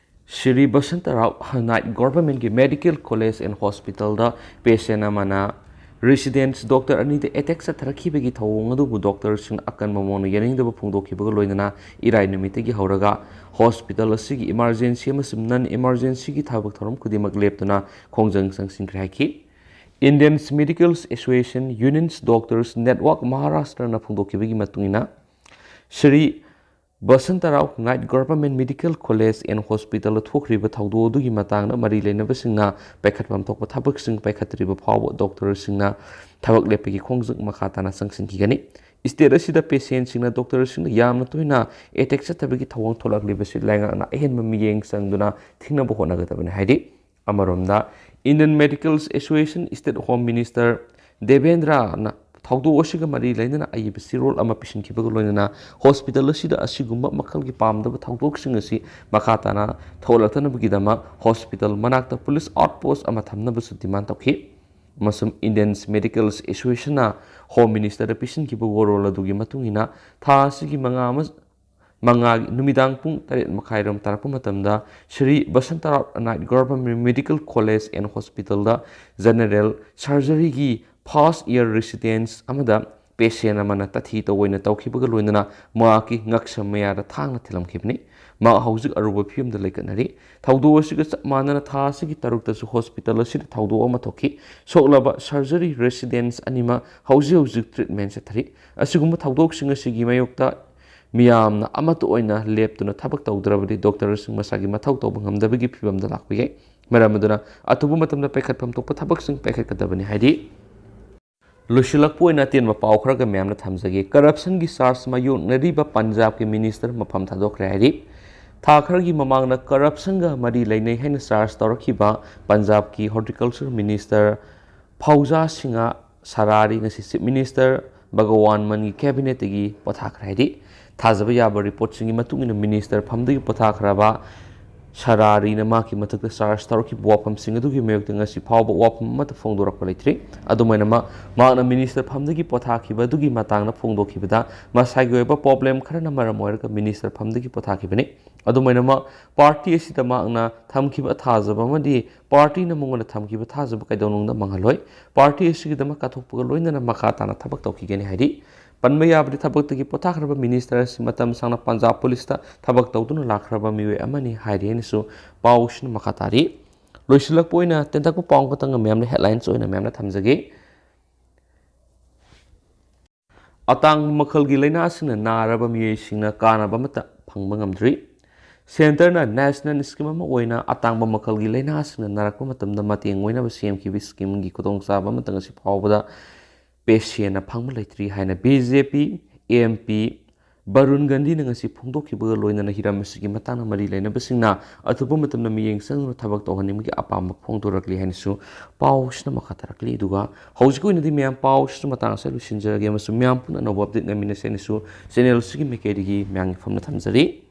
ꯁ꯭ꯔꯤ ꯕꯁꯟꯇꯔꯥꯎ ꯅꯥꯏꯠ ꯒꯣꯚꯔꯟꯃꯦꯟꯠꯀꯤ ꯃꯦꯗꯤꯀꯦꯜ ꯀꯣꯂꯦꯖ ꯑꯦꯟ ꯍꯣꯁꯄꯤꯇꯥꯜꯗ ꯄꯦꯁꯦꯟ ꯑꯃꯅ ꯔꯦꯁꯤꯗꯦꯟꯠ ꯗꯣꯛꯇꯔ ꯑꯅꯤꯗ ꯑꯦꯇꯦꯛ ꯆꯠꯊꯔꯛꯈꯤꯕꯒꯤ ꯊꯧꯑꯣꯡ ꯑꯗꯨꯕꯨ ꯗꯣꯛꯇꯔꯁꯤꯡꯅ ꯑꯀꯟꯕ ꯃꯑꯣꯡꯗ ꯌꯥꯅꯤꯡꯗꯕ ꯐꯣꯡꯗꯣꯛꯈꯤꯕꯒ ꯂꯣꯏꯅꯅ ꯏꯔꯥꯏ ꯅꯨꯃꯤꯠꯇꯒꯤ ꯍꯧꯔꯒ ꯍꯣꯁꯄꯤꯇꯥꯜ ꯑꯁꯤꯒꯤ ꯏꯃꯥꯔꯖꯦꯟꯁꯤ ꯑꯃꯁꯨꯡ ꯅꯟ ꯏꯃꯥꯔꯖꯦꯟꯁꯤꯒꯤ ꯊꯕꯛ ꯊꯧꯔꯝ ꯈꯨꯗꯤꯡꯃꯛ ꯂꯦꯞꯇꯨꯅ ꯈꯣꯡꯖꯪ ꯆꯪꯁꯤꯟꯈ꯭ꯔꯦ ꯍꯥꯏꯈꯤ꯫ Indian Medical Association Unions Doctors Network ꯃꯍꯥꯔꯥꯁꯇ꯭ꯔꯅ ꯐꯣꯡꯗꯣꯛꯈꯤꯕꯒꯤ ꯃꯇꯨꯡ ꯏꯟꯅ, Shri ꯕꯁꯟꯇꯔꯥꯎ Night Government Medical College and Hospitalꯗ ꯊꯣꯛꯈ꯭ꯔꯤꯕ ꯊꯧꯗꯣꯛ ꯑꯗꯨꯒꯤ ꯃꯇꯥꯡꯗ ꯃꯔꯤ ꯂꯩꯅꯕꯁꯤꯡꯅ ꯄꯥꯏꯈꯠꯐꯝ ꯊꯣꯛꯄ ꯊꯕꯛꯁꯤꯡ ꯄꯥꯏꯈꯠꯇ꯭ꯔꯤꯕ ꯐꯥꯎꯕ ꯗꯣꯛꯇꯔꯁꯤꯡꯅ ꯊꯕꯛ ꯂꯦꯞꯄꯒꯤ ꯈꯣꯡꯖꯪ ꯃꯈꯥ ꯇꯥꯅ ꯆꯪꯁꯤꯟꯈꯤꯒꯅꯤ꯫ State ꯑꯁꯤꯗ patientꯁꯤꯡꯅ ꯗꯣꯛꯇꯔꯁꯤꯡꯗ ꯌꯥꯝꯅ ꯇꯣꯏꯅ attack ꯆꯠꯊꯕꯒꯤ ꯊꯧꯑꯣꯡ ꯊꯣꯛꯂꯛꯂꯤꯕꯁꯤ ꯂꯩꯉꯥꯛꯅ ꯑꯍꯦꯟꯕ ꯃꯤꯠꯌꯦꯡ ꯆꯪꯗꯨꯅ ꯊꯤꯡꯅꯕ ꯍꯣꯠꯅꯒꯗꯕꯅꯤ ꯍꯥꯏꯔꯤ꯫ ꯑꯃꯔꯣꯝꯗ Indian Medical Association State Home Minister ꯗꯦꯕꯦꯟꯗ꯭ꯔꯅ ꯊꯧꯗꯣꯛ ꯑꯁꯤꯒ ꯃꯔꯤ ꯂꯩꯅꯅ ꯑꯏꯕ ꯆꯦꯔꯣꯜ ꯑꯃ ꯄꯤꯁꯤꯟꯈꯤꯕꯒ ꯂꯣꯏꯅꯅ hospital ꯑꯁꯤꯗ ꯑꯁꯤꯒꯨꯝꯕ ꯃꯈꯜꯒꯤ ꯄꯥꯝꯗꯕ ꯊꯧꯗꯣꯛꯁꯤꯡ ꯑꯁꯤ ꯃꯈꯥ ꯇꯥꯅ ꯊꯣꯛꯂꯛꯇꯅꯕꯒꯤꯗꯃꯛ hospital ꯃꯅꯥꯛꯇ police outpost ꯑꯃ ꯊꯝꯅꯕꯁꯨ demand ꯇꯧꯈꯤ꯫ ꯑꯃꯁꯨꯡ Indian Medical Associationꯅ Home Ministerꯗ ꯄꯤꯁꯤꯟꯈꯤꯕ ꯋꯥꯔꯣꯜ ꯑꯗꯨꯒꯤ ꯃꯇꯨꯡ ꯏꯟꯅ ꯊꯥ ꯑꯁꯤꯒꯤ ꯃꯉꯥ ꯑꯃ ꯃꯉꯥꯒꯤ ꯅꯨꯃꯤꯗꯥꯡ ꯄꯨꯡ ꯇꯔꯦꯠ ꯃꯈꯥꯏꯔꯣꯝ ꯇꯥꯔꯛꯄ ꯃꯇꯝꯗ Shri ꯕꯁꯟꯇꯔꯥꯎ Night Government Medical College and Hospitalꯗ general surgeryꯒꯤ first year residence ꯑꯃꯗ patient ꯑꯃꯅ ꯇꯥꯊꯤ ꯇꯧꯑꯣꯏꯅ ꯇꯧꯈꯤꯕꯒ ꯂꯣꯏꯅꯅ ꯃꯍꯥꯛꯀꯤ ꯉꯛꯁꯝ ꯃꯌꯥꯗ ꯊꯥꯡꯅ ꯊꯤꯜꯂꯝꯈꯤꯕꯅꯤ꯫ ꯃꯍꯥꯛ ꯍꯧꯖꯤꯛ ꯑꯔꯨꯕ ꯐꯤꯕꯝꯗ ꯂꯩꯈꯠꯅꯔꯤ꯫ ꯊꯧꯗꯣꯛ ꯑꯁꯤꯒ ꯆꯞ ꯃꯥꯟꯅꯅ ꯊꯥ ꯑꯁꯤꯒꯤ ꯇꯔꯨꯛꯇꯁꯨ hospital ꯑꯁꯤꯗ ꯊꯧꯗꯣꯛ ꯑꯃ ꯊꯣꯛꯈꯤ꯫ ꯁꯣꯛꯂꯕ surgery residents ꯑꯅꯤꯃꯛ ꯍꯧꯖꯤꯛ ꯍꯧꯖꯤꯛ treatment ꯆꯠꯊꯔꯤ꯫ ꯑꯁꯤꯒꯨꯝꯕ ꯊꯧꯗꯣꯛꯁꯤꯡ ꯑꯁꯤꯒꯤ ꯃꯥꯌꯣꯛꯇ ꯃꯤꯌꯥꯝꯅ ꯑꯃꯠꯇ ꯑꯣꯏꯅ ꯂꯦꯞꯇꯨꯅ ꯊꯕꯛ ꯇꯧꯗ꯭ꯔꯕꯗꯤ ꯗꯣꯛꯇꯔꯁꯤꯡ ꯃꯁꯥꯒꯤ ꯃꯊꯧ ꯇꯧꯕ ꯉꯝꯗꯕꯒꯤ ꯐꯤꯕꯝꯗ ꯂꯥꯛꯄ ꯌꯥꯏ꯫ ꯃꯔꯝ ꯑꯗꯨꯅ ꯑꯊꯨꯕ ꯃꯇꯝꯗ ꯄꯥꯏꯈꯠꯐꯝ ꯊꯣꯛꯄ ꯊꯕꯛꯁꯤꯡ ꯄꯥꯏꯈꯠꯀꯗꯕꯅꯤ ꯍꯥꯏꯔꯤ꯫ ꯂꯣꯏꯁꯤꯜꯂꯛꯄ ꯑꯣꯏꯅ ꯑꯇꯦꯟꯕ ꯄꯥꯎ ꯈꯔꯒ ꯃꯌꯥꯝꯅ ꯊꯝꯖꯒꯦ꯫ Corruptionꯒꯤ charge ꯃꯥꯌꯣꯛꯅꯔꯤꯕ ꯄꯟꯖꯥꯕꯀꯤ minister ꯃꯐꯝ ꯊꯥꯗꯣꯛꯈ꯭ꯔꯦ ꯍꯥꯏꯔꯤ꯫ ꯊꯥ ꯈꯔꯒꯤ ꯃꯃꯥꯡꯗ corruptionꯒ ꯃꯔꯤ ꯂꯩꯅꯩ ꯍꯥꯏꯅ charge ꯇꯧꯔꯛꯈꯤꯕ ꯄꯟꯖꯥꯕꯀꯤ horticulture minister ꯐꯧꯖꯥ ꯁꯤꯡꯍ ꯁꯔꯥꯔꯤ ꯉꯁꯤ Chief Minister ꯚꯒꯋꯥꯟ ꯃꯟꯒꯤ cabinetꯇꯒꯤ ꯄꯣꯊꯥꯈ꯭ꯔꯦ ꯍꯥꯏꯔꯤ꯫ ꯊꯥꯖꯕ ꯌꯥꯕ reportꯁꯤꯡꯒꯤ ꯃꯇꯨꯡ ꯏꯟꯅ minister ꯐꯝꯗꯒꯤ ꯄꯣꯊꯥꯈ꯭ꯔꯕ ꯁꯔꯥꯔꯤꯅ ꯃꯍꯥꯛꯀꯤ ꯃꯊꯛꯇ charge ꯇꯧꯔꯛꯈꯤꯕ ꯋꯥꯐꯝꯁꯤꯡ ꯑꯗꯨꯒꯤ ꯃꯥꯌꯣꯛꯇ ꯉꯁꯤ ꯐꯥꯎꯕ ꯋꯥꯐꯝ ꯑꯃꯠꯇ ꯐꯣꯡꯗꯣꯔꯛꯄ ꯂꯩꯇ꯭ꯔꯤ꯫ ꯑꯗꯨꯃꯥꯏꯅꯃꯛ ꯃꯍꯥꯛꯅ minister ꯐꯝꯗꯒꯤ ꯄꯣꯊꯥꯈꯤꯕ ꯑꯗꯨꯒꯤ ꯃꯇꯥꯡꯗ ꯐꯣꯡꯗꯣꯛꯈꯤꯕꯗ ꯃꯁꯥꯒꯤ ꯑꯣꯏꯕ problem ꯈꯔꯅ ꯃꯔꯝ ꯑꯣꯏꯔꯒ minister ꯐꯝꯗꯒꯤ ꯄꯣꯊꯥꯈꯤꯕꯅꯤ꯫ ꯑꯗꯨꯃꯥꯏꯅꯃꯛ party ꯑꯁꯤꯗ ꯃꯍꯥꯛꯅ ꯊꯝꯈꯤꯕ ꯊꯥꯖꯕ ꯑꯃꯗꯤ partyꯅ ꯃꯉꯣꯟꯗ ꯊꯝꯈꯤꯕ ꯊꯥꯖꯕ ꯀꯩꯗꯧꯅꯨꯡꯗ ꯃꯥꯡꯍꯜꯂꯣꯏ꯫ Party ꯑꯁꯤꯒꯤꯗꯃꯛ ꯀꯠꯊꯣꯛꯄꯒ ꯂꯣꯏꯅꯅ ꯃꯈꯥ ꯇꯥꯅ ꯊꯕꯛ ꯇꯧꯈꯤꯒꯅꯤ ꯍꯥꯏꯔꯤ꯫ ꯄꯟꯕ ꯌꯥꯕꯗꯤ ꯊꯕꯛꯇꯒꯤ ꯄꯣꯊꯥꯈ꯭ꯔꯕ minister ꯑꯁꯤ ꯃꯇꯝ ꯁꯥꯡꯅ ꯄꯟꯖꯥꯕ policeꯇ ꯊꯕꯛ ꯇꯧꯗꯨꯅ ꯂꯥꯛꯈ꯭ꯔꯕ ꯃꯤꯑꯣꯏ ꯑꯃꯅꯤ ꯍꯥꯏꯔꯤ ꯍꯥꯏꯅꯁꯨ ꯄꯥꯎꯁꯤꯅ ꯃꯈꯥ ꯇꯥꯔꯤ꯫ ꯂꯣꯏꯁꯤꯜꯂꯛꯄ ꯑꯣꯏꯅ ꯇꯦꯟꯇꯛꯄ ꯄꯥꯎ ꯑꯃꯈꯛꯇꯪꯒ ꯃꯌꯥꯝꯅ headlines ꯑꯣꯏꯅ ꯃꯌꯥꯝꯅ ꯊꯝꯖꯒꯦ꯫ ꯑꯇꯥꯡꯕ ꯃꯈꯜꯒꯤ ꯂꯥꯏꯅꯥꯁꯤꯡꯅ ꯅꯥꯔꯕ ꯃꯤꯑꯣꯏꯁꯤꯡꯅ ꯀꯥꯟꯅꯕ ꯑꯃꯠꯇ ꯐꯪꯕ ꯉꯝꯗ꯭ꯔꯤ꯫ ꯁꯦꯟꯇꯔꯅ ꯅꯦꯁꯅꯦꯜ ꯁ꯭ꯀꯤꯝ ꯑꯃ ꯑꯣꯏꯅ ꯑꯇꯥꯡꯕ ꯃꯈꯜꯒꯤ ꯂꯥꯏꯅꯥꯁꯤꯡꯅ ꯅꯥꯔꯛꯄ ꯃꯇꯝꯗ ꯃꯇꯦꯡ ꯑꯣꯏꯅꯕ ꯁꯦꯝꯈꯤꯕ ꯁ꯭ꯀꯤꯝꯒꯤ ꯈꯨꯗꯣꯡꯆꯥꯕ ꯑꯃꯠꯇ ꯉꯁꯤ ꯐꯥꯎꯕꯗ ꯄꯦꯁꯦꯟꯅ ꯐꯪꯕ ꯂꯩꯇ꯭ꯔꯤ ꯍꯥꯏꯅ B J P M P Varun ꯒꯥꯟꯙꯤꯅ ꯉꯁꯤ ꯐꯣꯡꯗꯣꯛꯈꯤꯕꯒ ꯂꯣꯏꯅꯅ ꯍꯤꯔꯝ ꯑꯁꯤꯒꯤ ꯃꯇꯥꯡꯗ ꯃꯔꯤ ꯂꯩꯅꯕꯁꯤꯡꯅ ꯑꯊꯨꯕ ꯃꯇꯝꯗ ꯃꯤꯠꯌꯦꯡ ꯆꯪꯗꯨꯅ ꯊꯕꯛ ꯇꯧꯍꯟꯅꯤꯡꯕꯒꯤ ꯑꯄꯥꯝꯕ ꯐꯣꯡꯗꯣꯔꯛꯂꯤ ꯍꯥꯏꯅꯁꯨ ꯄꯥꯎꯁꯤꯅ ꯃꯈꯥ ꯇꯥꯔꯛꯂꯤ꯫ ꯑꯗꯨꯒ ꯍꯧꯖꯤꯛꯀꯤ ꯑꯣꯏꯅꯗꯤ ꯃꯌꯥꯝ ꯄꯥꯎꯁꯤꯅ ꯃꯇꯥꯡ ꯑꯁꯤꯗ ꯂꯣꯏꯁꯤꯟꯖꯔꯒꯦ ꯑꯃꯁꯨꯡ ꯃꯌꯥꯝ ꯄꯨꯟꯅ ꯑꯅꯧꯕ ꯑꯞꯗꯦꯠ ꯉꯥꯏꯃꯤꯟꯅꯁꯦ ꯍꯥꯏꯅꯁꯨ ꯆꯦꯅꯦꯜ ꯑꯁꯤꯒꯤ ꯃꯥꯏꯀꯩꯗꯒꯤ ꯃꯌꯥꯝꯒꯤ ꯐꯝꯅ ꯊꯝꯖꯔꯤ꯫